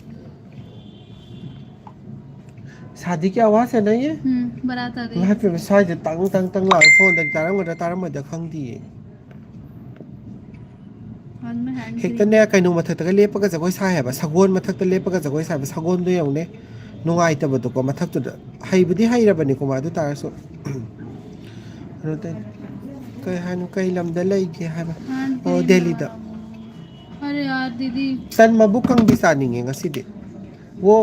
शादी की आवाज़ है ना ये? हम्म, बारात आ गई। ꯏꯃꯥ ꯏꯄꯦꯝꯃ, ꯁ꯭ꯋꯥꯏꯗ ꯇꯪ ꯇꯪ ꯇꯪ ꯂꯥꯎꯔ ꯐꯣꯟꯗꯗꯤ ꯇꯥꯔꯝꯒꯗ꯭ꯔꯥ ꯇꯥꯔꯝꯃꯣꯏꯗ꯭ꯔꯥ ꯈꯪꯗꯤꯌꯦ꯫ ꯍꯦꯛꯇꯅꯦ ꯀꯩꯅꯣ ꯃꯊꯛꯇꯒ ꯂꯦꯞꯄꯒ ꯖꯒꯣꯏ ꯁꯥꯏ ꯍꯥꯏꯕ, ꯁꯒꯣꯜ ꯃꯊꯛꯇ ꯂꯦꯞꯄꯒ ꯖꯒꯣꯏ ꯁꯥꯏ ꯍꯥꯏꯕ, ꯁꯒꯣꯜꯗꯣ ꯌꯦꯡꯉꯨꯅꯦ꯫ ꯅꯨꯡꯉꯥꯏꯇꯕꯗꯣꯀꯣ ꯃꯊꯛꯇꯨꯗ꯫ ꯍꯩꯕꯨꯗꯤ ꯍꯩꯔꯕꯅꯤꯀꯣ ꯃꯥ, ꯑꯗꯨ ꯇꯥꯔꯁꯨ꯫ ꯀꯩꯅꯣ ꯇꯧ-, ꯀꯩ ꯍꯥꯏꯅꯣ, ꯀꯩ ꯂꯝꯗ ꯂꯩꯒꯦ ꯍꯥꯏꯕ? ꯑꯣ, ꯗꯦꯜꯂꯤꯗ꯫ यार दीदी। सन मबुकंग भी सानिंग है, वो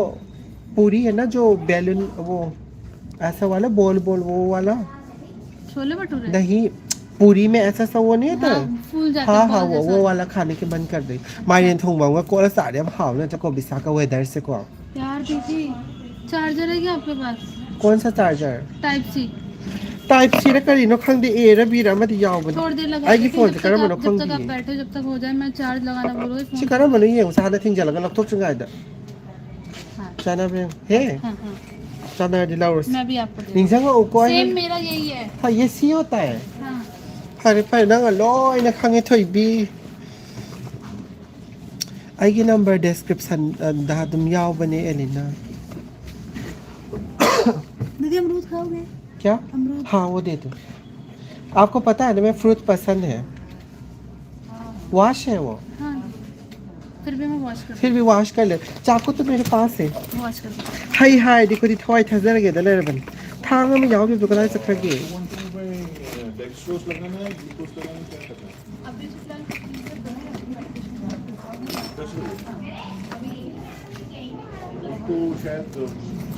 पूरी है ना जो बैलून, वो ऐसा वाला, बोल बोल, वो वाला। छोले भटूरे। नहीं, पूरी में ऐसा सा वो नहीं होता? हाँ, फूल जाता है, हाँ हाँ, वो वो वाला खाने के मन कर रही। मायने थोंग वांगा कोला सारे हम हाव ना चको बिसा का वेदर से को। यार दीदी, चार्जर है क्या आपके पास? कौन सा charger? Type C. Type C रे करी नो खंग दे, ए रे बी रे मत याव बन। थोड़ी देर लगा आई की फोन कर मनो खंग दे। जब तक आप बैठो, जब तक हो जाए, मैं चार्ज लगाना बोलो। चिकरा मनो ये उसा हादा थिंग जलगा लग तो चुंगा दा। हाँ। चाना पे है? हाँ, हाँ। चाना दिलाओ। मैं भी आपको दे दूँ। निंजा को कोई सेम मेरा यही है। हाँ, ये सी होता है। हाँ। अरे पर ना लो इन्हें खंगे थोई बी। ꯑꯩꯒꯤ ꯅꯝꯕꯔ ꯗꯤꯁꯀ꯭ꯔꯤꯞꯁꯟꯗ ꯑꯗꯨꯝ ꯌꯥꯎꯕꯅꯦ, ꯑꯦꯂꯤꯅꯥ꯫ दीदी, अमरूद खाओगे? क्या? अमरूद। हाँ, वो दे दो। आपको पता है ना, मैं फ्रूट पसंद है। वॉश है वो। हाँ, फिर भी मैं वॉश कर फिर भी वॉश कर ले। चाकू तो मेरे पास है। वॉश कर दो। हाय हाय, देखो दी थवाई थजर के दले रबन। थांग में जाओगे तो कदा सकता के। डेक्सट्रोज लगाना है, ग्लूकोज लगाना है,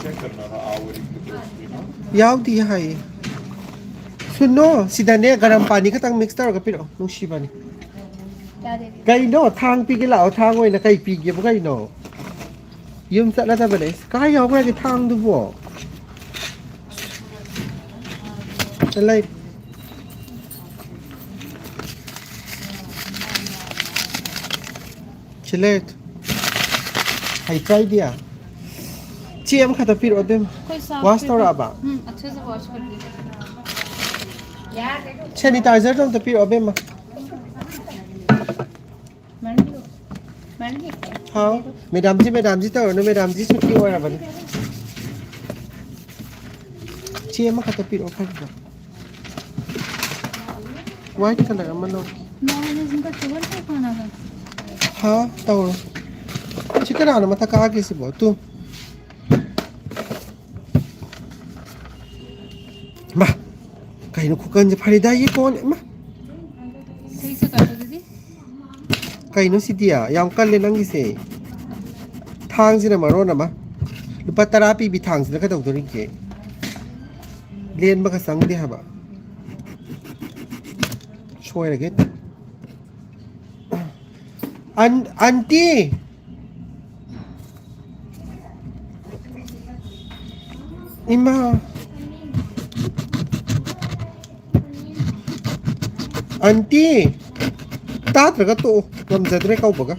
क्या करना है? ꯌꯥꯎꯗꯤ ꯍꯥꯏꯌꯦ꯫ ꯁꯨꯅꯣ, ꯁꯤꯗꯅꯦ ꯒꯔꯝ ꯄꯥꯅꯤ ꯈꯛꯇꯪ ꯃꯤꯛꯁ ꯇꯧꯔꯒ ꯄꯤꯔꯛꯑꯣ, ꯅꯨꯡꯁꯤꯕꯅꯤ꯫ ꯀꯩꯅꯣ? ꯊꯥꯡ ꯄꯤꯒꯦ ꯂꯥꯛꯑꯣ, ꯊꯥꯡ ꯑꯣꯏꯅ ꯀꯩ ꯄꯤꯒꯦꯕ ꯀꯩꯅꯣ? ꯌꯨꯝ ꯆꯠꯅꯗꯕꯅꯦ꯫ ꯀꯥꯏ ꯌꯥꯎꯈ꯭ꯔꯒꯦ ꯊꯥꯡꯗꯨꯕꯣ? ꯂꯩ꯫ ꯁꯤ ꯂꯩꯔꯦ꯫ ꯍꯩꯇ꯭ꯔꯥ ꯏꯕꯦꯝꯃ? ꯆꯦ ꯑꯃꯈꯛꯇ ꯄꯤꯔꯛꯑꯣ ꯏꯕꯦꯝꯃ꯫ ꯋꯥꯁ ꯇꯧꯔꯛꯑꯕ? ꯎꯝ, अच्छे से वॉश कर दिया। ꯁꯦꯅꯤꯇꯥꯏꯖꯔꯗꯣ ꯑꯝꯇ ꯄꯤꯔꯛꯑꯣ ꯏꯕꯦꯝꯃ꯫ ꯍꯥꯎ꯫ ꯃꯦꯗꯥꯝꯖꯤ, ꯃꯦꯗꯥꯝꯖꯤ ꯇꯧꯔꯅꯨ, ꯃꯦꯗꯥꯝꯖꯤ ꯁꯨꯇꯤ ꯑꯣꯏꯔꯕꯅꯤ꯫ ꯆꯦ ꯑꯃꯈꯛꯇ ꯄꯤꯔꯛꯑꯣ ꯈꯔꯗꯣ꯫ ꯋꯥꯏꯠ ꯀꯂꯔ ꯑꯃ ꯂꯧꯒꯦ꯫ ꯍꯥ, ꯇꯧꯔꯣ꯫ ꯁꯤ ꯀꯅꯥꯅꯣ ꯃꯊꯛ ꯀꯥꯈꯤꯁꯤꯕꯣ? ꯇꯨ꯫ ꯃꯥ, ꯀꯩꯅꯣ ꯈꯨꯀꯟꯁꯦ? ꯐꯔꯤꯗꯥꯒꯤ ꯀꯣꯟ, ꯏꯃꯥ꯫ सही से कर दो दीदी। ꯀꯩꯅꯣ ꯁꯤꯗꯤ? ꯌꯥꯝ ꯀꯜꯂꯦ ꯅꯪꯒꯤꯁꯦ꯫ ꯊꯥꯡꯁꯤꯅ ꯃꯔꯣꯟ ꯑꯃ꯫ ꯂꯨꯄꯥ ꯇꯔꯥ ꯄꯤꯕꯤ ꯊꯥꯡꯁꯤꯅ ꯀꯩꯗꯧꯗꯣꯔꯤꯒꯦ? ꯂꯦꯟꯕꯒ ꯆꯪꯗꯦ ꯍꯥꯏꯕ꯫ ꯁꯣꯏꯔꯒꯦ꯫ ꯑꯟ-, ꯑꯟꯇꯤ! ꯏꯃꯥ! ꯑꯟꯇꯤ! ꯇꯥꯗ꯭ꯔꯒ ꯇꯣꯛꯑꯣ꯫ ꯉꯝꯖꯗ꯭ꯔꯦ ꯀꯧꯕꯒ꯫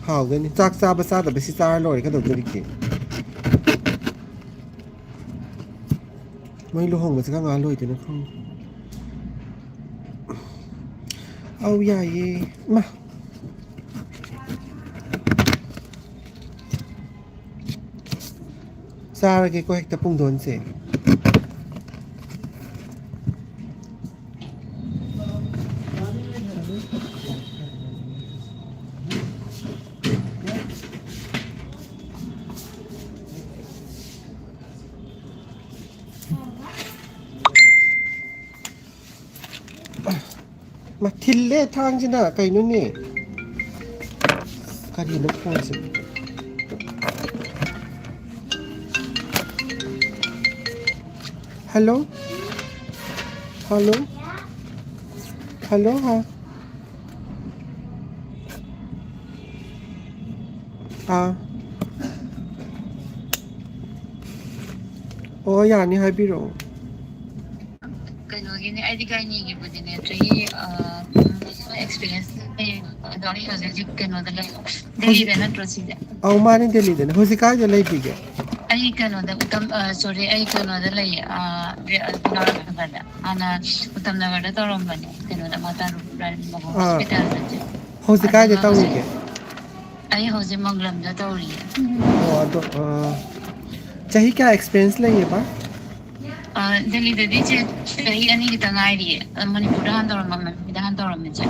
ꯍꯥꯎꯒꯅꯤ꯫ ꯆꯥꯛ ꯆꯥꯕ ꯆꯥꯗꯕ ꯁꯤ ꯆꯥꯔ ꯂꯣꯏꯔꯦ꯫ ꯀꯩꯗꯧꯗꯣꯔꯤꯒꯦ? ꯃꯣꯏ ꯂꯨꯍꯣꯡꯕꯁꯦ ꯀꯔꯝ ꯀꯥꯟ ꯂꯣꯏꯗꯣꯏꯅꯣ ꯈꯪꯗꯦ꯫ ꯑꯧ, ꯌꯥꯏꯌꯦ꯫ ꯏꯃꯥ! ꯆꯥꯔꯒꯦꯀꯣ ꯍꯦꯛꯇ ꯄꯨꯡꯗꯣꯟꯁꯦ꯫ ꯃꯥ, ꯊꯤꯜꯂꯦ ꯊꯥꯡꯁꯤꯅ ꯀꯩꯅꯣꯅꯦ? ꯀꯔꯤꯅꯣ ꯐꯣꯟꯁꯦ? ꯍꯜꯂꯣ? ꯍꯜꯂꯣ? ꯍꯜꯂꯣ? ꯍꯥ? ꯑꯥ꯫ ꯑꯣ, ꯌꯥꯅꯤ, ꯍꯥꯏꯕꯤꯔꯛꯑꯣ꯫ ꯀꯩꯅꯣꯒꯤꯅꯦ, ꯑꯩꯗꯤ ꯒꯥꯏꯅꯤꯒꯤꯕꯨꯗꯤꯅꯦ, ꯆꯍꯤ, ꯑ, ꯎꯝ, experience ꯂꯩꯌꯦ꯫ ꯑꯗꯣ ꯑꯩ ꯍꯧꯖꯤꯛ ꯍꯧꯖꯤꯛ ꯀꯩꯅꯣꯗ ꯂꯩ, ꯍꯧꯖꯤꯛ ꯗꯦꯜꯂꯤꯗ ꯅꯠꯇ꯭ꯔꯣ ꯁꯤꯁꯦ? ꯑꯧ, ꯃꯥꯅꯦ, ꯗꯦꯜꯂꯤꯗꯅꯦ꯫ ꯍꯧꯖꯤꯛ ꯀꯥꯏꯗ ꯂꯩꯕꯤꯒꯦ? ꯑꯩ ꯀꯩꯅꯣꯗ, ꯎꯇꯝ-, ꯑ, sorry, ꯑꯩ ꯀꯩꯅꯣꯗ ꯂꯩꯌꯦ, ꯑ, ꯔꯦ-, ꯑ, ꯅꯒꯥꯔꯗ꯫ ꯍꯥꯟꯅ ꯎꯇꯝ ꯅꯒꯔꯗ ꯇꯧꯔꯝꯕꯅꯦ, ꯀꯩꯅꯣꯗ, ꯃꯇꯥꯔꯨ ꯔꯥꯅꯤ ꯃꯣꯍꯣ ꯑꯥ꯫ ꯍꯣꯁꯄꯤꯇꯥꯜꯗ꯫ ꯍꯧꯖꯤꯛ ꯀꯥꯏꯗ ꯑꯗꯨꯒ ꯍꯧꯖꯤꯛ ꯇꯧꯔꯤꯒꯦ? ꯑꯩ ꯍꯧꯖꯤꯛ ꯃꯪꯒ꯭ꯂꯝꯗ ꯇꯧꯔꯤꯌꯦ꯫ ꯑꯣ, ꯑꯗꯣ, ꯑ, ꯆꯍꯤ ꯀꯌꯥ experience ꯂꯩꯌꯦꯕ? ꯑ, ꯗꯦꯜꯂꯤꯗꯗꯤ ꯆꯦ ꯆꯍꯤ ꯑꯅꯤ ꯈꯤꯇ ꯉꯥꯏꯔꯤꯌꯦ꯫ ꯑ, ꯃꯅꯤꯄꯨꯔꯗ ꯍꯥꯟꯅ ꯇꯧꯔꯝꯕ-, ꯃꯅꯤꯄꯨꯔꯗ ꯍꯥꯟꯅ ꯇꯧꯔꯝꯃꯦ ꯆꯦ꯫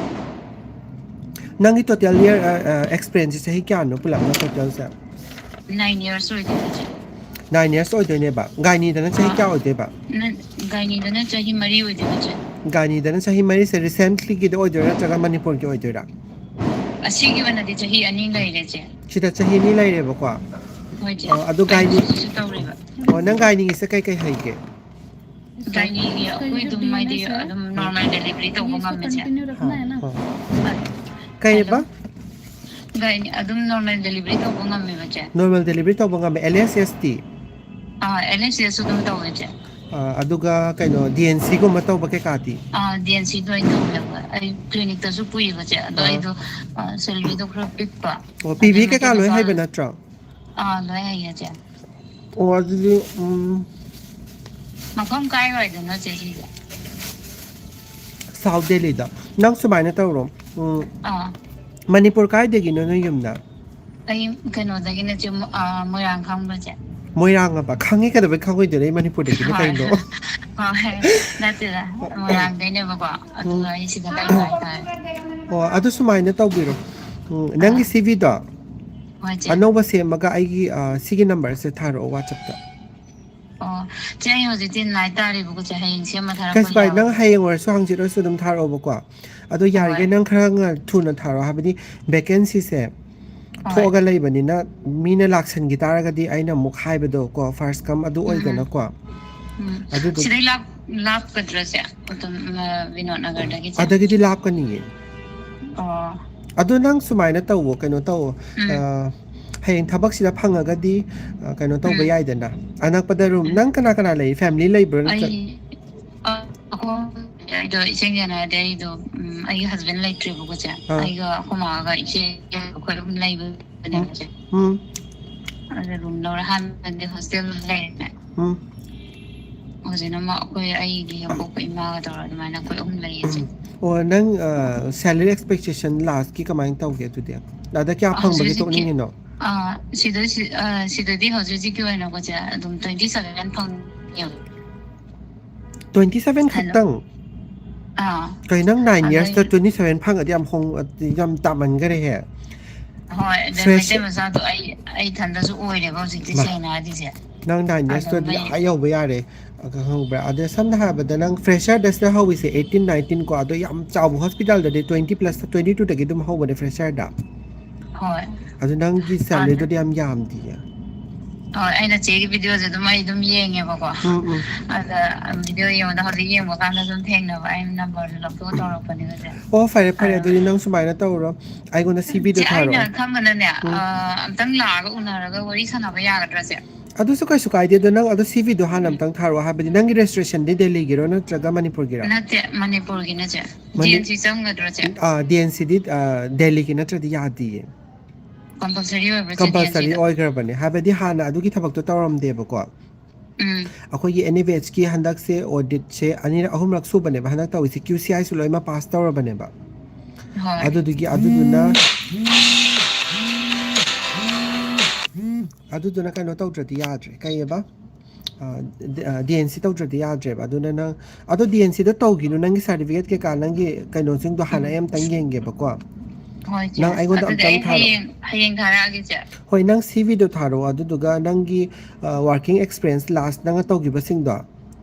ꯅꯪꯒꯤ total year, ꯑ, ꯑ, experienceꯁꯦ ꯆꯍꯤ ꯀꯌꯥꯅꯣ ꯄꯨꯂꯞꯅ totalꯁꯦ? Nine years ꯑꯣꯏꯗꯣꯏꯅꯦ ꯆꯦ꯫ Nine years ꯑꯣꯏꯗꯣꯏꯅꯦꯕ꯫ ꯒꯥꯏꯅꯤꯗꯅ ꯆꯍꯤ ꯑꯥ꯫ ꯀꯌꯥ ꯑꯣꯏꯗꯣꯏꯕ? ꯅ-, ꯒꯥꯏꯅꯤꯗꯅ ꯆꯍꯤ ꯃꯔꯤ ꯑꯣꯏꯗꯣꯏꯕ ꯆꯦ꯫ ꯒꯥꯏꯅꯤꯗꯅ ꯆꯍꯤ ꯃꯔꯤꯁꯦ ꯔꯤꯁꯦꯟꯠꯂꯤꯒꯤꯗ ꯑꯣꯏꯗꯣꯏꯔꯥ ꯅꯠꯇ꯭ꯔꯒ ꯃꯅꯤꯄꯨꯔꯒꯤ ꯑꯣꯏꯗꯣꯏꯔꯥ? ꯑꯁꯤꯒꯤ ꯑꯣꯏꯅꯗꯤ ꯆꯍꯤ ꯑꯅꯤ ꯂꯩꯔꯦ, ꯆꯦ꯫ ꯁꯤꯗ ꯆꯍꯤ ꯑꯅꯤ ꯂꯩꯔꯦꯕꯀꯣ꯫ ꯍꯣꯏ, ꯆꯦ꯫ ꯑ, ꯑꯗꯨ ꯒꯥꯏꯅꯤ ꯒꯥꯏꯅꯤꯁꯤꯁꯨ ꯇꯧꯔꯦꯕ꯫ ꯑꯣ, ꯅꯪ ꯒꯥꯏꯅꯤꯒꯤꯁꯦ ꯀꯩ ꯀꯩ ꯍꯩꯒꯦ? ꯒꯥꯏꯅꯤꯒꯤ ꯑꯩꯈꯣꯏ ꯑꯗꯨꯝ ꯍꯥꯏꯗꯤ ꯑꯗꯨꯝ ꯅꯣꯔꯃꯦꯜ ꯗꯦꯂꯤꯚꯔꯤ ꯇꯧꯕ ꯉꯝꯃꯦ, ꯆꯦ꯫ ꯑ, ꯑ꯫ ꯑꯗꯨꯝ ꯀꯩꯕ? ꯒꯥꯏꯅꯤ ꯑꯗꯨꯝ ꯅꯣꯔꯃꯦꯜ ꯗꯦꯂꯤꯚꯔꯤ ꯇꯧꯕ ꯉꯝꯃꯦꯕ, ꯆꯦ꯫ ꯅꯣꯔꯃꯦꯜ ꯗꯦꯂꯤꯚꯔꯤ ꯇꯧꯕ ꯉꯝꯃꯦ, ꯑꯦꯜ ꯑꯦꯁ ꯑꯦꯁ ꯇꯤ? ꯑꯥ, ꯑꯦꯜ ꯑꯦꯁ ꯑꯦꯁꯁꯨ ꯑꯗꯨꯝ ꯇꯧꯋꯦ, ꯆꯦ꯫ ꯑ, ꯑꯗꯨꯒ ꯀꯩꯅꯣ, ꯗꯤ ꯑꯦꯟ ꯁꯤꯒꯨꯝꯕ ꯇꯧꯕ ꯀꯩꯀꯥꯗꯤ? ꯑꯥ, ꯗꯤ ꯑꯦꯟ ꯁꯤꯗ ꯑꯣꯏꯅ ꯇꯧꯋꯦꯕ꯫ ꯑꯩ ꯀ꯭ꯂꯤꯅꯤꯛꯇꯁꯨ ꯄꯨꯏꯌꯦꯕ, ꯆꯦ꯫ ꯑꯗꯣ ꯑꯥ꯫ ꯑꯩꯗꯣ, ꯑ, ꯁꯦꯂꯔꯤꯗꯣ ꯈꯔ ꯄꯤꯛꯄ꯫ ꯑꯣ, ꯄꯤ ꯚꯤ ꯑꯗꯨꯅ ꯀꯩꯀꯥ ꯂꯣꯏ ꯀꯩꯅꯣ ꯍꯩꯕ ꯅꯠꯇ꯭ꯔꯣ? ꯑꯥ, ꯂꯣꯏ ꯍꯩꯌꯦ, ꯆꯦ꯫ ꯑꯣ, ꯑꯗꯨꯗꯤ, ꯎꯝ, ꯃꯐꯝ ꯀꯥꯏꯋꯥꯏꯗꯅꯣ, ꯆꯦ, ꯁꯤꯁꯦ? ꯁꯥꯎꯠ ꯗꯦꯜꯂꯤꯗ꯫ ꯅꯪ ꯁꯨꯃꯥꯏꯅ ꯇꯧꯔꯣ, ꯎꯝ, ꯑꯥ꯫ ꯃꯅꯤꯄꯨꯔ ꯀꯥꯏꯗꯒꯤꯅꯣ ꯅꯣꯏ ꯌꯨꯝꯅ? ꯑꯩ ꯀꯩꯅꯣꯗꯒꯤꯅꯦ, ꯆꯦ, ꯃꯣ-, ꯑ, ꯃꯣꯏꯔꯥꯡ ꯈꯪꯕ꯭ꯔꯥ, ꯆꯦ? ꯃꯣꯏꯔꯥꯡ ꯑꯕ? ꯈꯪꯉꯤ, ꯀꯩꯗꯧꯕꯩ ꯈꯪꯉꯣꯏꯗꯣꯏꯅꯣ? ꯑꯩ ꯃꯅꯤꯄꯨꯔꯗꯒꯤꯅꯤ ꯍꯣꯏ꯫ ꯀꯩꯅꯣ꯫ ꯍꯣꯏ, ꯅꯠꯇꯦꯗ, ꯃꯣꯏꯔꯥꯡꯗꯩꯅꯦꯕꯀꯣ, ꯑꯗꯨꯒ ꯎꯝ꯫ ꯑꯩ ꯁꯤꯗ ꯂꯩꯕ ꯍꯥꯏꯇꯥꯔꯦ꯫ ꯑꯣ, ꯑꯗꯨ ꯁꯨꯃꯥꯏꯅ ꯇꯧꯕꯤꯔꯣ꯫ ꯎꯝ, ꯑꯥ꯫ ꯅꯪꯒꯤ ꯁꯤ ꯚꯤꯗꯣ ꯍꯣꯏ, ꯆꯦ꯫ ꯑꯅꯧꯕ ꯁꯦꯝꯃꯒ ꯑꯩꯒꯤ, ꯑ, ꯁꯤꯒꯤ ꯅꯝꯕꯔꯁꯦ ꯊꯥꯔꯛꯑꯣ WhatsApp-ꯇ꯫ ꯑꯣ, ꯆꯦ, ꯑꯩ ꯍꯧꯖꯤꯛꯇꯤ ꯅꯥꯏꯠ ꯇꯥꯔꯤꯕꯀꯣ, ꯆꯦ, ꯍꯌꯦꯡ ꯁꯦꯝꯃ ꯊꯥꯔꯛꯄ ꯀꯩꯁꯨ ꯀꯥꯏꯗꯦ, ꯅꯪ ꯌꯥꯕ꯭ꯔꯣ? ꯍꯌꯦꯡ ꯑꯣꯏꯔꯁꯨ ꯍꯪꯆꯤꯠ ꯑꯣꯏꯔꯁꯨ ꯑꯗꯨꯝ ꯊꯥꯔꯛꯑꯣꯕꯀꯣ꯫ ꯑꯗꯣ ꯌꯥꯔꯤꯈꯩ ꯍꯣꯏ꯫ ꯅꯪ ꯈꯔ ꯉ-, ꯊꯨꯅ ꯊꯥꯔꯛꯑꯣ, ꯍꯥꯏꯕꯗꯤ ꯚꯦꯀꯦꯟꯁꯤꯁꯦ ꯍꯣꯏ꯫ ꯊꯣꯛꯑꯒ ꯂꯩꯕꯅꯤꯅ, ꯃꯤꯅ ꯂꯥꯛꯁꯟꯈꯤ ꯇꯥꯔꯒꯗꯤ ꯑꯩꯅ ꯑꯃꯨꯛ ꯍꯥꯏꯕꯗꯣ ꯀꯣ, ꯐꯥꯔꯁ ꯀꯝ ꯑꯗꯨ ꯎꯝ, ꯎꯝ꯫ ꯑꯣꯏꯗꯅꯀꯣ꯫ ꯎꯝ꯫ ꯑꯗꯨꯗꯨ- ꯁꯤꯗꯩ ꯂꯥꯞ-, ꯂꯥꯞꯀꯗ꯭ꯔꯣ, ꯆꯦ? ꯑꯗꯨꯝ, ꯑ, ꯕꯤꯅꯣꯗ ꯅꯒꯔꯗꯒꯤ, ꯆꯦ? ꯑꯗꯒꯤꯗꯤ ꯂꯥꯞꯀꯅꯤꯌꯦ꯫ ꯑꯣ꯫ ꯑꯗꯣ ꯅꯪ ꯁꯨꯃꯥꯏꯅ ꯇꯧꯋꯣ, ꯀꯩꯅꯣ ꯇꯧꯋꯣ, ꯎꯝ꯫ ꯑ, ꯍꯌꯦꯡ ꯊꯕꯛꯁꯤꯗ ꯐꯪꯉꯒꯗꯤ, ꯑ, ꯀꯩꯅꯣ ꯇꯧꯕ ꯎꯝ꯫ ꯌꯥꯏꯗꯅ, ꯑꯅꯛꯄꯗ ꯔꯨꯝ꯫ ꯎꯝ꯫ ꯅꯪ ꯀꯅꯥ ꯀꯅꯥ ꯂꯩ? ꯐꯦꯃꯤꯂꯤ ꯂꯩꯕ꯭ꯔꯥ ꯅꯠꯇ꯭ꯔ- ꯑꯩ, ꯑ, ꯑꯩꯈꯣꯏ, ꯑꯩꯗꯣ ꯏꯁꯦꯡ ꯁꯦꯡꯅ ꯍꯥꯏꯔꯗꯤ ꯑꯩꯗꯣ, ꯎꯝ, ꯑꯩꯒꯤ ꯍꯁꯕꯦꯟ ꯂꯩꯇ꯭ꯔꯦꯕꯀꯣ, ꯆꯦ꯫ ꯑꯥ꯫ ꯑꯩꯒ ꯑꯩꯈꯣꯏ ꯃꯥꯒ ꯏꯆꯦ ꯑꯩꯈꯣꯏ ꯑꯍꯨꯝ ꯂꯩꯕꯅꯦꯕ, ꯆꯦ꯫ ꯎꯝ꯫ ꯑꯗ ꯔꯨꯝ ꯂꯧꯔ ꯍꯥꯟꯅꯗꯤ ꯍꯣꯁꯇꯦꯜꯗ ꯂꯩꯔꯝꯃꯦ꯫ ꯎꯝ꯫ ꯍꯧꯖꯤꯛꯅ ꯑꯃꯨꯛ ꯑꯩꯈꯣꯏ ꯑꯩꯒꯤ ꯑꯄꯣꯛꯄ ꯏꯃꯥꯒ ꯇꯧꯔꯒ ꯑꯗꯨꯃꯥꯏꯅ ꯑꯩꯈꯣꯏ ꯑꯍꯨꯝ ꯂꯩꯌꯦ, ꯆꯦ꯫ ꯎꯝ꯫ ꯑꯣ, ꯅꯪ, ꯑ, salary expectation last-ꯀꯤ ꯀꯃꯥꯏꯅ ꯇꯧꯒꯦ ꯑꯗꯨꯗꯤ? ꯑꯗ ꯀꯌꯥ ꯑ, ꯍꯧꯖꯤꯛ ꯐꯪꯕꯒꯤ ꯍꯧꯖꯤꯛꯀꯤ, ꯇꯣꯛꯅꯤꯡꯉꯤꯅꯣ? ꯑ, ꯁꯤꯗ, ꯁꯤ-, ꯑ, ꯁꯤꯗꯗꯤ ꯍꯧꯖꯤꯛ ꯍꯧꯖꯤꯛꯀꯤ ꯑꯣꯏꯅꯀꯣ, ꯆꯦ, ꯑꯗꯨꯝ twenty seven ꯐꯪꯉꯦꯕ꯫ Twenty seven hello. ꯈꯛꯇꯪ? ꯑꯥ꯫ ꯀꯩ, ꯅꯪ nine ꯑꯗꯩ years-ꯇ twenty seven ꯐꯪꯉꯗꯤ ꯌꯥꯝ ꯍꯣꯡ-, ꯌꯥꯝ ꯇꯥꯃꯟꯈꯔꯦꯍꯦ꯫ ꯍꯣꯏ, ꯑꯗꯩ Fresh- ꯃꯩꯇꯩ ꯃꯆꯥꯗꯣ ꯑꯩ, ꯑꯩ ꯏꯊꯟꯗꯁꯨ ꯑꯣꯏꯔꯦꯕ ꯍꯧꯖꯤꯛꯇꯤ, ꯃꯥ꯫ ꯁꯦꯡꯅ ꯍꯥꯏꯔꯗꯤ, ꯆꯦ꯫ ꯅꯪ ꯅꯥꯏꯟ ꯌꯔꯁꯇꯨꯗꯤ ꯑꯥ ꯌꯧꯕ ꯌꯥꯔꯦ꯫ ꯈꯪꯕ꯭ꯔꯥ? ꯑꯗ ꯁꯝꯅ ꯍꯥꯏꯔꯕꯗ ꯅꯪ ꯐ꯭ꯔꯦꯁꯔꯗ ꯁꯤꯗ ꯍꯧꯋꯤꯁꯦ ꯑꯩꯠꯇꯤꯟ ꯅꯥꯏꯟꯇꯤꯟ ꯀꯣ, ꯑꯗꯣ ꯌꯥꯝ ꯆꯥꯎꯕ ꯍꯣꯁꯄꯤꯇꯥꯜꯗꯗꯤ ꯇ꯭ꯋꯦꯟꯇꯤ ꯄ꯭ꯂꯁ, ꯇ꯭ꯋꯦꯟꯇꯤ ꯇꯨꯗꯒꯤ ꯑꯗꯨꯝ ꯍꯧꯕꯅꯦ ꯐ꯭ꯔꯦꯁꯔꯗ꯫ ꯍꯣꯏ꯫ ꯑꯗꯨ ꯅꯪꯒꯤ ꯁꯦꯂꯔꯤꯗꯨꯗꯤ ꯌꯥꯝ ꯌꯥꯝꯗꯤꯌꯦ꯫ ꯍꯣꯏ, ꯑꯩꯅ ꯆꯦꯒꯤ ꯚꯤꯗꯤꯑꯣꯁꯦ ꯑꯗꯨꯝ ꯑꯩ ꯑꯗꯨꯝ ꯌꯦꯡꯉꯦꯕꯀꯣ꯫ ꯎꯝ, ꯎꯝ꯫ ꯑꯗ ꯚꯤꯗꯤꯑꯣ ꯌꯦꯡꯕꯗ ꯍꯧꯖꯤꯛ ꯌꯦꯡꯕ ꯀꯥꯟꯗ ꯑꯗꯨꯝ ꯊꯦꯡꯅꯕ, ꯑꯩꯅ ꯅꯝꯕꯔꯗꯣ ꯂꯧꯊꯣꯛꯑ ꯇꯧꯔꯛꯄꯅꯦꯕ ꯆꯦ꯫ ꯑꯣ, ꯐꯔꯦ ꯐꯔꯦ, ꯑꯗꯣ ꯑꯗꯨꯗꯤ ꯅꯪ ꯁꯨꯃꯥꯏꯅ ꯇꯧꯔꯣ, ꯑꯩꯉꯣꯟꯗ ꯁꯤ ꯚꯤꯗꯤꯑꯣ ꯆꯦ, ꯑꯩꯅ ꯊꯥꯔꯛꯑꯣ꯫ ꯈꯟꯕꯅꯅꯦ, ꯎꯝ꯫ ꯑ, ꯑꯝꯇꯪ ꯂꯥꯛꯑꯒ ꯎꯅꯔꯒ ꯋꯥꯔꯤ ꯁꯥꯟꯅꯕ ꯌꯥꯒꯗ꯭ꯔꯥ ꯆꯦ? ꯑꯗꯨꯁꯨ ꯀꯩꯁꯨ ꯀꯥꯏꯗꯦ, ꯑꯗꯣ ꯅꯪ ꯑꯗꯣ ꯁꯤ ꯚꯤꯗꯤꯑꯣ ꯍꯥꯟꯅ ꯑꯝꯇꯪ ꯊꯥꯔꯛꯑꯣ, ꯍꯥꯏꯕꯗꯤ ꯅꯪꯒꯤ ꯔꯦꯖꯤꯁꯇ꯭ꯔꯦꯁꯟꯗꯤ ꯗꯦꯜꯂꯤꯒꯤꯔꯣ ꯅꯠꯇ꯭ꯔꯒ ꯃꯅꯤꯄꯨꯔꯒꯤꯔꯣ? ꯅꯠꯇꯦ, ꯃꯅꯤꯄꯨꯔꯒꯤꯅꯦ ꯆꯦ꯫ ꯃꯅꯤ-, ꯗꯤ ꯑꯦꯟ ꯁꯤ ꯆꯪꯒꯗ꯭ꯔꯣ ꯆꯦ? ꯑꯥ, ꯗꯤ ꯑꯦꯟ ꯁꯤꯗꯤ, ꯑꯥ, ꯗꯦꯜꯂꯤꯒꯤ ꯅꯠꯇ꯭ꯔꯗꯤ ꯌꯥꯗꯤꯌꯦ꯫ ꯀꯝꯄꯜꯁꯔꯤ ꯑꯣꯏꯕ꯭ꯔꯣ ꯆꯦ, ꯀꯝꯄꯜꯁꯔꯤ ꯗꯤ ꯑꯦꯟ ꯁꯤꯗ? ꯑꯣꯏꯈ꯭ꯔꯕꯅꯦ, ꯍꯥꯏꯕꯗꯤ ꯍꯥꯟꯅ ꯑꯗꯨꯒꯤ ꯊꯕꯛꯇꯣ ꯇꯧꯔꯝꯗꯦꯕꯀꯣ꯫ ꯎꯝ꯫ ꯑꯩꯈꯣꯏꯒꯤ ꯑꯦꯟ ꯑꯦꯐ ꯑꯦꯆꯀꯤ ꯍꯟꯗꯛꯁꯦ ꯑꯣꯗꯤꯠꯁꯦ ꯑꯅꯤꯔꯛ ꯑꯍꯨꯝꯂꯛ ꯁꯨꯕꯅꯦꯕ ꯍꯟꯗꯛ ꯇꯧꯔꯤꯁꯦ, ꯀ꯭ꯌꯨ ꯁꯤ ꯑꯥꯏꯁꯨ ꯂꯣꯏꯅꯃꯛ ꯄꯥꯁ ꯇꯧꯔꯕꯅꯦꯕ꯫ ꯍꯣꯏ꯫ ꯑꯗꯨꯗꯨꯒꯤ ꯑꯗꯨꯗꯨꯅ ꯑꯗꯨꯗꯨꯅ ꯀꯩꯅꯣ ꯇꯧꯗ꯭ꯔꯗꯤ ꯌꯥꯗ꯭ꯔꯦ꯫ ꯀꯩꯑꯕ? ꯑ, ꯗꯤ-, ꯑ, ꯗꯤ ꯑꯦꯟ ꯁꯤ ꯇꯧꯗ꯭ꯔꯗꯤ ꯌꯥꯗ꯭ꯔꯦꯕ꯫ ꯑꯗꯨꯅ ꯅꯪ ꯑꯗꯣ ꯗꯤ ꯑꯦꯟ ꯁꯤꯗ ꯇꯧꯈꯤꯅꯨ, ꯅꯪꯒꯤ ꯁꯥꯔꯇꯤꯐꯤꯀꯦꯠ ꯀꯩꯀꯥ, ꯅꯪꯒꯤ ꯀꯩꯅꯣꯁꯤꯡꯗꯣ ꯍꯥꯟꯅ ꯑꯩ ꯑꯝꯇꯪ ꯌꯦꯡꯒꯦꯕꯀꯣ꯫ ꯍꯣꯏ ꯆꯦ꯫ ꯅꯪ ꯑꯩꯉꯣꯟꯗ ꯑꯗꯨꯗꯤ ꯑꯝꯇꯪ ꯑꯩ ꯊꯥꯔꯛꯑꯣ꯫ ꯍꯌꯦꯡ, ꯍꯌꯦꯡ ꯊꯥꯔꯛꯑꯒꯦ ꯆꯦ꯫ ꯍꯣꯏ, ꯅꯪ ꯁꯤ ꯚꯤꯗꯤꯑꯣ ꯊꯥꯔꯛꯑꯣ, ꯑꯗꯨꯗꯨꯒ ꯅꯪꯒꯤ, ꯑ, ꯋꯥꯔꯀꯤꯡ ꯑꯦꯛꯁꯄꯤꯔꯤꯌꯦꯟꯁ ꯂꯥꯁ ꯅꯪꯅ ꯇꯧꯈꯤꯕꯁꯤꯡꯗꯣ, ꯑꯥ,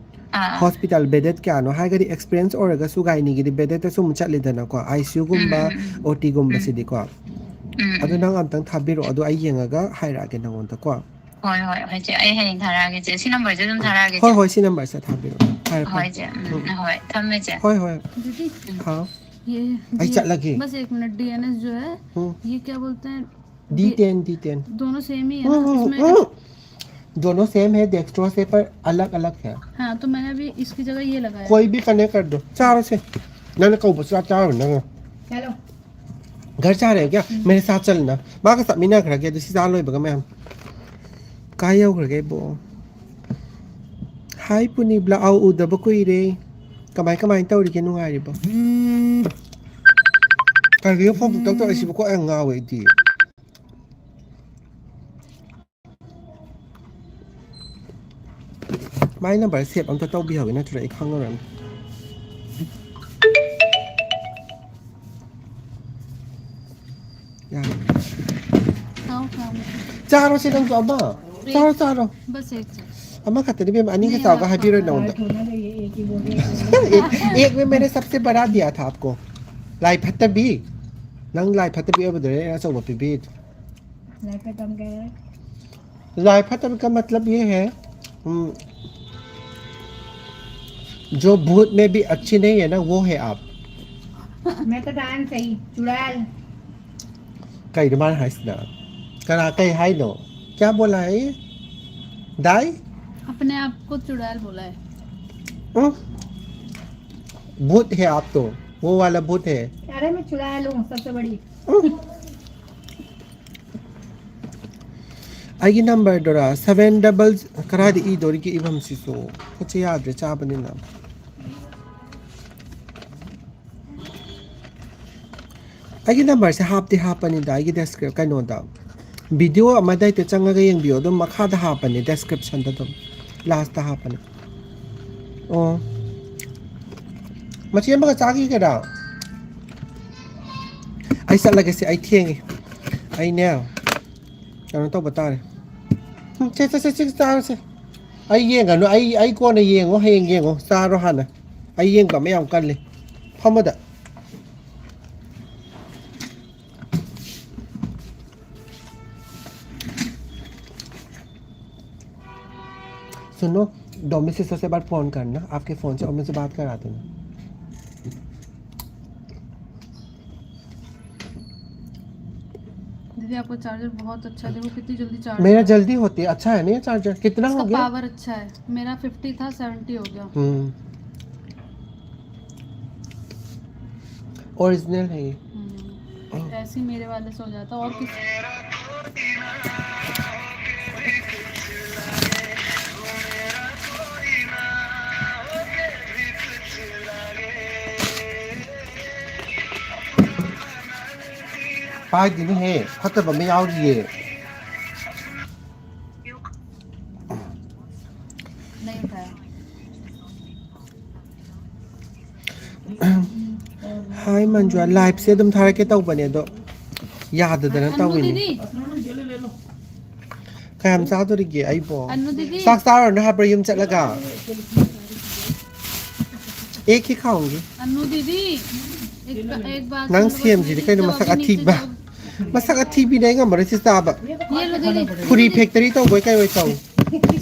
ꯑꯥ꯫ ꯍꯣꯁꯄꯤꯇꯥꯜ ꯕꯦꯗꯦꯠ ꯀꯌꯥꯅꯣ ꯍꯥꯏꯔꯒꯗꯤ ꯑꯦꯛꯁꯄꯤꯔꯤꯌꯦꯟꯁ ꯑꯣꯏꯔꯒꯁꯨ ꯒꯥꯏꯅꯤꯒꯤꯗꯤ ꯕꯦꯗꯦꯠꯇꯁꯨ ꯑꯃꯨꯛ ꯆꯠꯂꯤꯗꯅꯀꯣ, ꯑꯥꯏ ꯁꯤ ꯌꯨꯒꯨꯝꯕ, ꯎꯝ, ꯎꯝ, ꯎꯝ꯫ ꯑꯣ ꯇꯤꯒꯨꯝꯕꯁꯤꯗꯤꯀꯣ꯫ ꯎꯝ, ꯑꯗꯨ ꯎꯝ꯫ ꯅꯪ ꯑꯝꯇꯪ ꯊꯥꯕꯤꯔꯛꯑꯣ, ꯑꯗꯨ ꯑꯩ ꯌꯦꯡꯉꯒ ꯍꯥꯏꯔꯛꯑꯒꯦ ꯅꯪꯉꯣꯟꯗꯀꯣ꯫ ꯍꯣꯏ, ꯍꯣꯏ, ꯍꯣꯏ ꯆꯦ꯫ ꯑꯩ ꯍꯌꯦꯡ ꯊꯥꯔꯛꯑꯒꯦ ꯆꯦ꯫ ꯁꯤ ꯅꯝꯕꯔꯁꯦ ꯑꯗꯨꯝ ꯊꯥꯔꯛꯑꯒꯦ ꯍꯣꯏ, ꯆꯦ꯫ ꯍꯣꯏ, ꯁꯤ ꯅꯝꯕꯔꯁꯤꯗ ꯊꯥꯕꯤꯔꯛꯑꯣ꯫ ꯐꯔꯦ, ꯐꯔꯦ꯫ ꯍꯣꯏ ꯆꯦ꯫ ꯎꯝ, ꯍꯣꯏ, ꯊꯝꯃꯦ ꯆꯦ꯫ ꯍꯣꯏ, ꯍꯣꯏ꯫ दीदी, ꯍꯥꯎ꯫ ये, ꯑꯩ ये, ꯆꯠꯂꯒꯦ꯫ बस एक मिनट, डीएनएस जो है, हम्म। ये क्या बोलते हैं? D ten, D ten. दोनों सेम ही है ना? हम्म, हम्म, इसमें हम्म। दोनों सेम है, डेक्स्ट्रोज है, पर अलग-अलग है। हाँ, तो मैंने अभी इसकी जगह ये लगाया। कोई भी कनेक्ट कर दो। चारों से। मैंने कहूँ बस चारों ना। चलो। घर जा रहे हैं क्या? मेरे साथ चलना। ꯃꯥꯒ ꯆꯠꯃꯤꯟꯅꯈ꯭ꯔꯒꯦ ꯑꯗꯨ ꯁꯤ ꯆꯥ ꯂꯣꯏꯕꯒ ꯃꯌꯥꯝ꯫ ꯀꯥꯏ ꯌꯧꯈ꯭ꯔꯒꯦ ꯏꯕꯣ? ꯍꯥꯏ ꯄꯨꯅꯤꯕ꯭ꯂꯥ, ꯑꯧ, ꯎꯗꯕ ꯀꯨꯏꯔꯦ꯫ ꯀꯃꯥꯏ ꯀꯃꯥꯏ ꯇꯧꯔꯤꯒꯦ, ꯅꯨꯡꯉꯥꯏꯔꯤꯕꯣ? ꯀꯔꯤꯒꯤꯅꯣ ꯐꯣꯟ ꯄꯨꯡꯇꯧ ꯇꯧꯔꯛꯏꯁꯤꯕꯣ? ꯀꯣꯛ ꯌꯥꯝ ꯉꯥꯎꯋꯦ ꯑꯩꯗꯤ꯫ ꯃꯥꯏ ꯅꯝꯕꯔ ꯁꯦꯞ ꯑꯝꯇ ꯇꯧꯕꯤꯍꯧꯒꯦ, ꯅꯠꯇ꯭ꯔꯗꯤ ꯑꯩ ꯈꯪꯉꯔꯣꯏ ꯑꯝꯇ꯫ ꯌꯥꯔꯦ꯫ खाओ, खाओ। ꯆꯥꯔꯣꯁꯦ ꯅꯪꯁꯨ ꯑꯃ꯫ ꯆꯥꯔꯣ, ꯆꯥꯔꯣ꯫ बस एक चीज। ꯑꯃꯈꯛꯇꯅꯤ ꯏꯕꯦꯝꯃ, ꯑꯅꯤꯒ ꯆꯥꯎꯒ ꯍꯥꯏꯕꯤꯔꯣꯏ ꯅꯉꯣꯟꯗ꯫ एक, एक में मैंने सबसे बड़ा दिया था आपको। ꯂꯥꯏ ꯐꯠꯇꯕꯤ꯫ ꯅꯪ ꯂꯥꯏ ꯐꯠꯇꯕꯤ ꯑꯣꯏꯕꯗꯨꯅꯦ ꯑꯩꯅ ꯑꯆꯧꯕ ꯄꯤꯕꯤꯔꯤꯗꯣ꯫ ꯂꯥꯏ ꯐꯠꯇꯕ ꯀꯩ? ꯂꯥꯏ ꯐꯠꯇꯕ का मतलब ये है, हम्म, जो भूत में भी अच्छी नहीं है ना, वो है आप। मैं तो डांस है, चुड़ैल। ꯀꯩꯅꯣ ꯃꯥꯅ ꯍꯥꯏꯁꯤꯅ? ꯀꯅꯥ ꯀꯩ ꯍꯥꯏꯅꯣ? क्या बोला है ये? दाई? अपने आप को चुड़ैल बोला है। हम्म? भूत है आप तो, वो वाला भूत है। अरे मैं चुड़ैल हूँ सबसे बड़ी। ꯎꯝ꯫ ꯑꯩꯒꯤ ꯅꯝꯕꯔꯗꯨꯔꯥ? ꯁꯚꯦꯟ ꯗꯕꯜ, ꯀꯗꯥꯏꯗ ꯏꯗꯣꯔꯤꯒꯦ ꯏꯐꯝꯁꯤꯁꯨ? ꯈꯨꯠꯁꯦ ꯌꯥꯗ꯭ꯔꯦ ꯆꯥꯕꯅꯤꯅ꯫ ꯑꯩꯒꯤ ꯅꯝꯕꯔꯁꯦ ꯍꯥꯞꯇꯤ ꯍꯥꯞꯄꯅꯤꯗ ꯑꯩꯒꯤ ꯗꯦꯁꯀ꯭ꯔꯤꯞ ꯀꯩꯅꯣꯗ, ꯚꯤꯗꯤꯑꯣ ꯑꯃꯗ ꯍꯦꯛꯇ ꯆꯪꯉꯒ ꯌꯦꯡꯕꯤꯌꯣ꯫ ꯑꯗꯨꯝ ꯃꯈꯥꯗ ꯍꯥꯞꯄꯅꯤ, ꯗꯦꯁꯀ꯭ꯔꯤꯞꯁꯟꯗ ꯑꯗꯨꯝ ꯂꯥꯁꯇ ꯍꯥꯞꯄꯅꯤ꯫ ꯑꯣ, ꯃꯆꯦ ꯑꯃꯒ ꯆꯥꯈꯤꯒꯦꯔꯥ? ꯑꯩ ꯆꯠꯂꯒꯦꯁꯦ, ꯑꯩ ꯊꯦꯡꯉꯦ꯫ ꯑꯩꯅꯦ ꯀꯩꯅꯣ ꯇꯧꯕ ꯇꯥꯔꯦ꯫ ꯎꯝ, ꯁꯦ, ꯁꯦ, ꯁꯦ, ꯁꯦ, ꯆꯥꯔꯣꯁꯦ꯫ ꯑꯩ ꯌꯦꯡꯒꯅꯨ, ꯑꯩ, ꯑꯩ ꯀꯣꯟꯅ ꯌꯦꯡꯉꯣ, ꯍꯌꯦꯡ ꯌꯦꯡꯉꯣ꯫ ꯆꯥꯔꯣ ꯍꯥꯟꯅ꯫ ꯑꯩ ꯌꯦꯡꯕ ꯑꯃ ꯌꯥꯝ ꯀꯜꯂꯤ꯫ ꯐꯝꯃꯗ꯫ सुनो, डोमी सिस्टर से एक बार फोन करना, आपके फोन से और मुझसे बात करा देना। दीदी, आपका चार्जर बहुत अच्छा है। देखो कितनी जल्दी चार्ज मेरा होता है। जल्दी होती है। अच्छा है ना ये चार्जर? कितना हो इसका गया? पावर अच्छा है। मेरा फिफ्टी था, सेवेंटी हो गया। हम्म। ओरिजिनल है ये। हम्म। ऐसे ही मेरे वाले से हो जाता। और किस ꯄꯥꯏꯗꯤꯅꯦꯍꯦ, ꯐꯠꯇꯕ ꯑꯃ ꯌꯥꯎꯔꯤꯌꯦ꯫ नहीं उठाया। ꯍꯥꯏ ꯃꯟꯖꯨ, ꯂꯥꯏꯐꯁꯦ ꯑꯗꯨꯝ ꯊꯥꯔꯛꯀꯦ ꯇꯧꯕꯅꯦ ꯑꯗꯣ ꯌꯥꯗꯗꯅ अन्नू ꯇꯧꯋꯤꯅꯦ꯫ दीदी। ꯀꯌꯥꯝ ꯆꯥꯗꯣꯔꯤꯒꯦ ꯑꯩꯕꯣ? ꯑꯅꯨ ꯗꯤꯗꯤ꯫ ꯆꯥꯛ ꯆꯥꯔꯨꯔꯅꯨ ꯍꯥꯏꯕ꯭ꯔꯣ ꯌꯨꯝ ꯆꯠꯂꯒ? ꯑꯦ ꯈꯤ ꯈꯥꯎꯒꯤ꯫ ꯑꯅꯨ ꯗꯤꯗꯤ꯫ ꯑꯦꯛ ꯕꯥ-, ꯑꯦꯛ ꯕꯥꯛꯁ ꯅꯪ ꯁꯦꯝꯁꯤꯗꯤ ꯀꯩꯅꯣ ꯃꯁꯛ ꯑꯊꯤꯕ꯫ ꯃꯁꯛ ꯑꯊꯤꯕꯤꯅꯦ ꯑꯩ ꯉꯝꯃꯔꯣꯏ ꯁꯤ ꯆꯥꯕ꯫ ꯌꯦ ꯂꯣ ꯗꯤꯗꯤ꯫ ꯐꯨꯔꯤ ꯗꯤꯗꯤ꯫ ꯐꯦꯛꯇꯔꯤ ꯇꯧꯕꯩ ꯀꯩ ꯑꯣꯏ ꯇꯧ꯫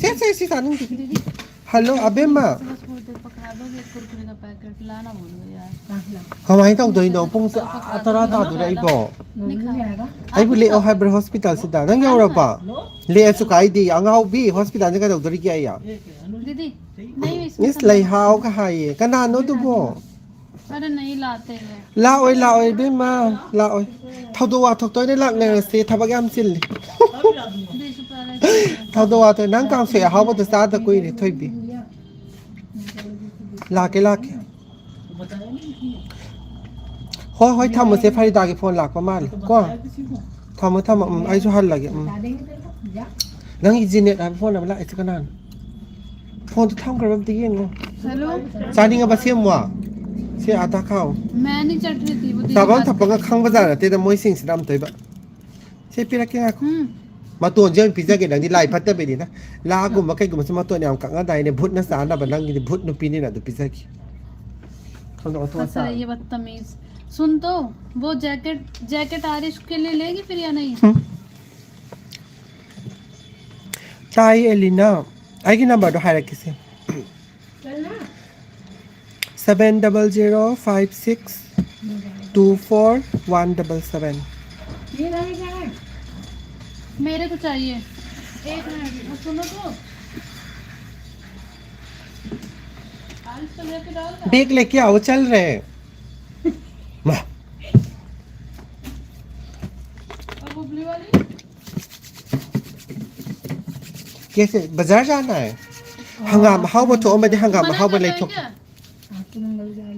ꯁꯦ, ꯁꯦ, ꯁꯤ ꯆꯥꯅꯤꯡꯗꯦ꯫ ꯗꯤꯗꯤ꯫ ꯍꯜꯂꯣ ꯑꯕꯦꯝꯃ꯫ ꯀꯃꯥꯏꯅ ꯇꯧꯗꯣꯏꯅꯣ? ꯄꯨꯡꯁꯦ ꯑꯥ ꯇꯔꯥ ꯇꯥꯗꯣꯔꯦ ꯑꯩꯕꯣ꯫ ꯑꯩꯕꯨ ꯂꯦꯛꯑꯣ ꯍꯥꯏꯕ꯭ꯔꯣ ꯍꯣꯁꯄꯤꯇꯥꯜꯁꯤꯗ? ꯅꯪ ꯌꯧꯔꯕꯣ? ꯂꯦꯛꯑꯁꯨ ꯀꯥꯏꯗꯦ, ꯑꯉꯥꯎꯕꯤ, ꯍꯣꯁꯄꯤꯇꯥꯜꯗ ꯀꯩꯗꯧꯗꯣꯔꯤꯒꯦ ꯑꯩ? ꯗꯤꯗꯤ, ꯅꯍꯤ ꯏꯁ ꯃꯦ ꯏꯁ, ꯁꯃꯖ ꯂꯩꯍꯥꯎꯒ ꯍꯥꯏꯌꯦ꯫ ꯀꯅꯥꯅꯣ ꯑꯗꯨꯕꯣ? ꯑꯔꯦ ꯅꯍꯤ ꯂꯥꯇꯦ ꯍꯦ꯫ ꯂꯥꯛꯑꯣꯏ, ꯂꯥꯛꯑꯣꯏ ꯏꯕꯦꯝꯃ, ꯂꯥꯛꯑꯣꯏ꯫ ꯊꯧꯗꯣꯛ ꯋꯥꯊꯣꯛꯇ ꯑꯣꯏꯅ ꯂꯥꯛꯅꯔꯁꯦ, ꯊꯕꯛ ꯌꯥꯝ ꯆꯤꯜꯂꯤ꯫ ꯊꯧꯗꯣꯛ ꯋꯥꯊꯣꯛ, ꯅꯪ ꯀꯥꯡꯁꯣꯏ ꯑꯍꯥꯎꯕꯗꯣ ꯆꯥꯗ ꯀꯨꯏꯔꯦ ꯊꯣꯏꯕꯤ꯫ ꯂꯥꯛꯀꯦ, ꯂꯥꯛꯀꯦ꯫ ꯍꯣꯏ, ꯍꯣꯏ, ꯊꯝꯃꯁꯦ, ꯐꯔꯤꯗꯥꯒꯤ ꯐꯣꯟ ꯂꯥꯛꯄ ꯃꯥꯜꯂꯦ ꯀꯣ꯫ ꯊꯝꯃꯣ, ꯊꯝꯃꯣ, ꯎꯝ, ꯑꯩꯁꯨ ꯍꯜꯂꯒꯦ, ꯎꯝ꯫ ꯅꯪꯒꯤ ꯖꯤꯅꯦꯠ ꯍꯥꯏꯕ ꯐꯣꯟ ꯑꯃ ꯂꯥꯛꯏꯁꯦ ꯀꯅꯥꯅꯣ? ꯐꯣꯟꯗꯣ ꯊꯝꯈ꯭ꯔꯕ ꯑꯝꯇ ꯌꯦꯡꯉꯣ꯫ ꯍꯜꯂꯣ꯫ ꯆꯥꯅꯤꯡꯉꯕ ꯁꯦꯝꯃꯣ꯫ ꯁꯦ, ꯑꯥꯗꯥ ꯈꯥꯎ꯫ ꯃꯦꯅꯤ ꯆꯠꯈ꯭ꯔꯦ ꯊꯤꯕꯨ ꯗꯤꯗꯤ ꯆꯥꯐꯝ ꯕꯥꯠ ꯊꯛꯄꯒ ꯈꯪꯕꯖꯥꯠ ꯅꯠꯇꯦꯗ ꯃꯣꯏꯁꯤꯡꯁꯤꯅ ꯑꯝꯇꯣꯏꯕ꯫ ꯁꯦ, ꯄꯤꯔꯛꯀꯦ ꯉꯥꯏꯈꯣ꯫ ꯎꯝ꯫ ꯃꯇꯣꯟꯁꯦ ꯑꯣꯏꯅ ꯄꯤꯖꯒꯦ, ꯅꯪꯗꯤ ꯂꯥꯏ ꯐꯠꯇꯕꯤꯅꯤꯅ꯫ ꯂꯥꯒꯨꯝꯕ ꯀꯩꯒꯨꯝꯕꯁꯦ ꯃꯇꯣꯟ ꯌꯥꯝ ꯀꯛꯅꯗꯥꯏꯅꯦ? ꯚꯨꯠꯅ ꯆꯥꯅꯕ, ꯅꯪꯒꯤꯗꯤ ꯚꯨꯠ ꯅꯨꯄꯤꯅꯤꯅ ꯑꯗꯨ ꯄꯤꯖꯒꯦ꯫ ꯊꯣꯡꯗꯣꯛꯑꯣ, ꯊꯣꯡꯗꯣꯛꯑꯣ, ꯍꯁ ꯔꯍꯤ ꯍꯦ ꯆꯥꯔꯣ꯫ ꯕꯗꯇꯃꯤꯖ꯫ ꯁꯨꯟ ꯇꯣ, ꯋꯣ ꯖꯦꯀꯦꯠ, ꯖꯦꯀꯦꯠ ꯑꯥ ꯔꯍꯤ ꯍꯦ, ꯎꯁꯀꯦ ꯂꯤꯌꯦ ꯂꯦꯒꯤ ꯐꯤꯔ ꯌꯥ ꯅꯍꯤ? ꯍꯨꯝ꯫ ꯇꯥꯏ ꯑꯦꯂꯤꯅꯥ, ꯑꯩꯒꯤ ꯅꯝꯕꯔꯗꯣ ꯍꯥꯏꯔꯛꯀꯦꯁꯦ꯫ Seven double zero five six two four one double seven. ये वाली क्या है? मेरे को चाहिए। एक मिनट, सुनो तो। आयुष को लेके जाओ ना। बैग लेके आओ, चल रहे हैं। मा। और वो ब्लू वाली? कैसे? बाजार जाना है? हाँ, ꯍꯪꯒꯥꯝ ꯑꯍꯥꯎꯕ ꯊꯣꯛꯑꯝꯃꯗꯤ ꯍꯪꯒꯥꯝ ꯃꯅꯥ ꯑꯍꯥꯎꯕ ꯀꯔ ꯂꯩꯊꯣꯛ꯫ ꯀꯌꯥ?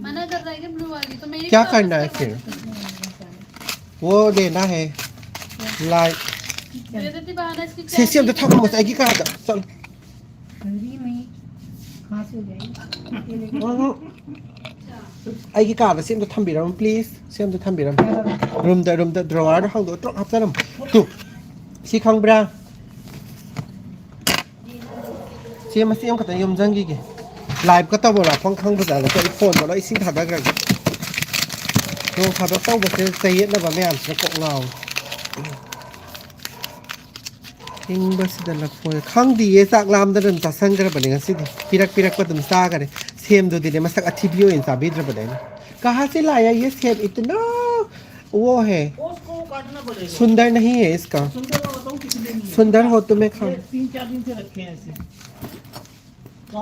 ꯃꯅꯥ ꯀꯔ ꯀꯌꯥ? ꯕ꯭ꯂꯨ ꯋꯥꯂꯤ ꯇꯣ ꯃꯦꯔꯤ क्या करना है फिर? वो लेना है। लाइक। ꯁꯦ, ꯁꯤ ꯑꯝꯇ ꯊꯝꯃꯝꯃꯣꯁꯦ ꯑꯩꯒꯤ ꯀꯥꯗ꯫ ꯆꯠꯂꯣ꯫ ꯎꯝ꯫ ꯑꯩꯒꯤ ꯀꯥꯗ ꯁꯤ ꯑꯝꯇ ꯊꯝꯕꯤꯔꯝꯃꯨ, ꯄ꯭ꯂꯤꯖ꯫ ꯁꯤ ꯑꯝꯇ ꯊꯝꯕꯤꯔꯝꯃꯨ꯫ ꯔꯨꯝꯗ, ꯔꯨꯝꯗ ꯗ꯭ꯔꯣꯋꯔꯗ ꯍꯥꯡꯗꯣꯛꯑ ꯇ꯭ꯔꯣꯛ ꯍꯥꯞꯆꯔꯝꯃꯨ꯫ ꯇꯨ꯫ ꯁꯤ ꯈꯪꯕ꯭ꯔꯥ? ꯁꯤ ꯃꯁꯤ ꯑꯃꯈꯛꯇ ꯌꯣꯝꯁꯤꯟꯈꯤꯒꯦ꯫ ꯂꯥꯏꯚꯀ ꯇꯧꯕ ꯂꯥꯛꯐꯝ ꯈꯪꯕꯖꯥꯠ ꯅꯠꯇꯦ꯫ ꯑꯩ ꯐꯣꯟꯗꯣ ꯂꯣꯏ ꯏꯁꯤꯡ ꯊꯥꯗꯈ꯭ꯔꯒꯦ꯫ ꯅꯣꯡ ꯐꯥꯗꯣꯛ ꯇꯧꯕꯁꯦ ꯆꯌꯦꯠꯅꯕ ꯃꯌꯥꯝꯁꯤꯅ ꯀꯣꯛ ꯉꯥꯎꯋꯦ꯫ ꯏꯪꯕꯁꯤꯗ ꯂꯐꯣꯏ ꯈꯪꯗꯤꯌꯦ꯫ ꯆꯥꯛ ꯂꯥꯝꯗꯅ ꯑꯗꯨꯝ ꯆꯥꯁꯟꯈ꯭ꯔꯕꯅꯦ ꯉꯁꯤꯗꯤ꯫ ꯄꯤꯔꯛ ꯄꯤꯔꯛꯄ ꯑꯗꯨꯝ ꯆꯥꯈꯔꯦ꯫ ꯁꯦꯝꯗꯨꯗꯤꯅꯦ ꯃꯁꯛ ꯑꯊꯤꯕꯤ ꯑꯣꯏꯅ ꯆꯥꯕꯤꯗ꯭ꯔꯕꯅꯦ ꯑꯩꯅ꯫ कहाँ से लाया ये सेब इतना? वो है। उसको काटना पड़ेगा। सुंदर नहीं है इसका। सुंदर वाला तो किसी ने नहीं है। सुंदर हो तो मैं खाऊं। ये तीन चार दिन से रखे हैं ऐसे।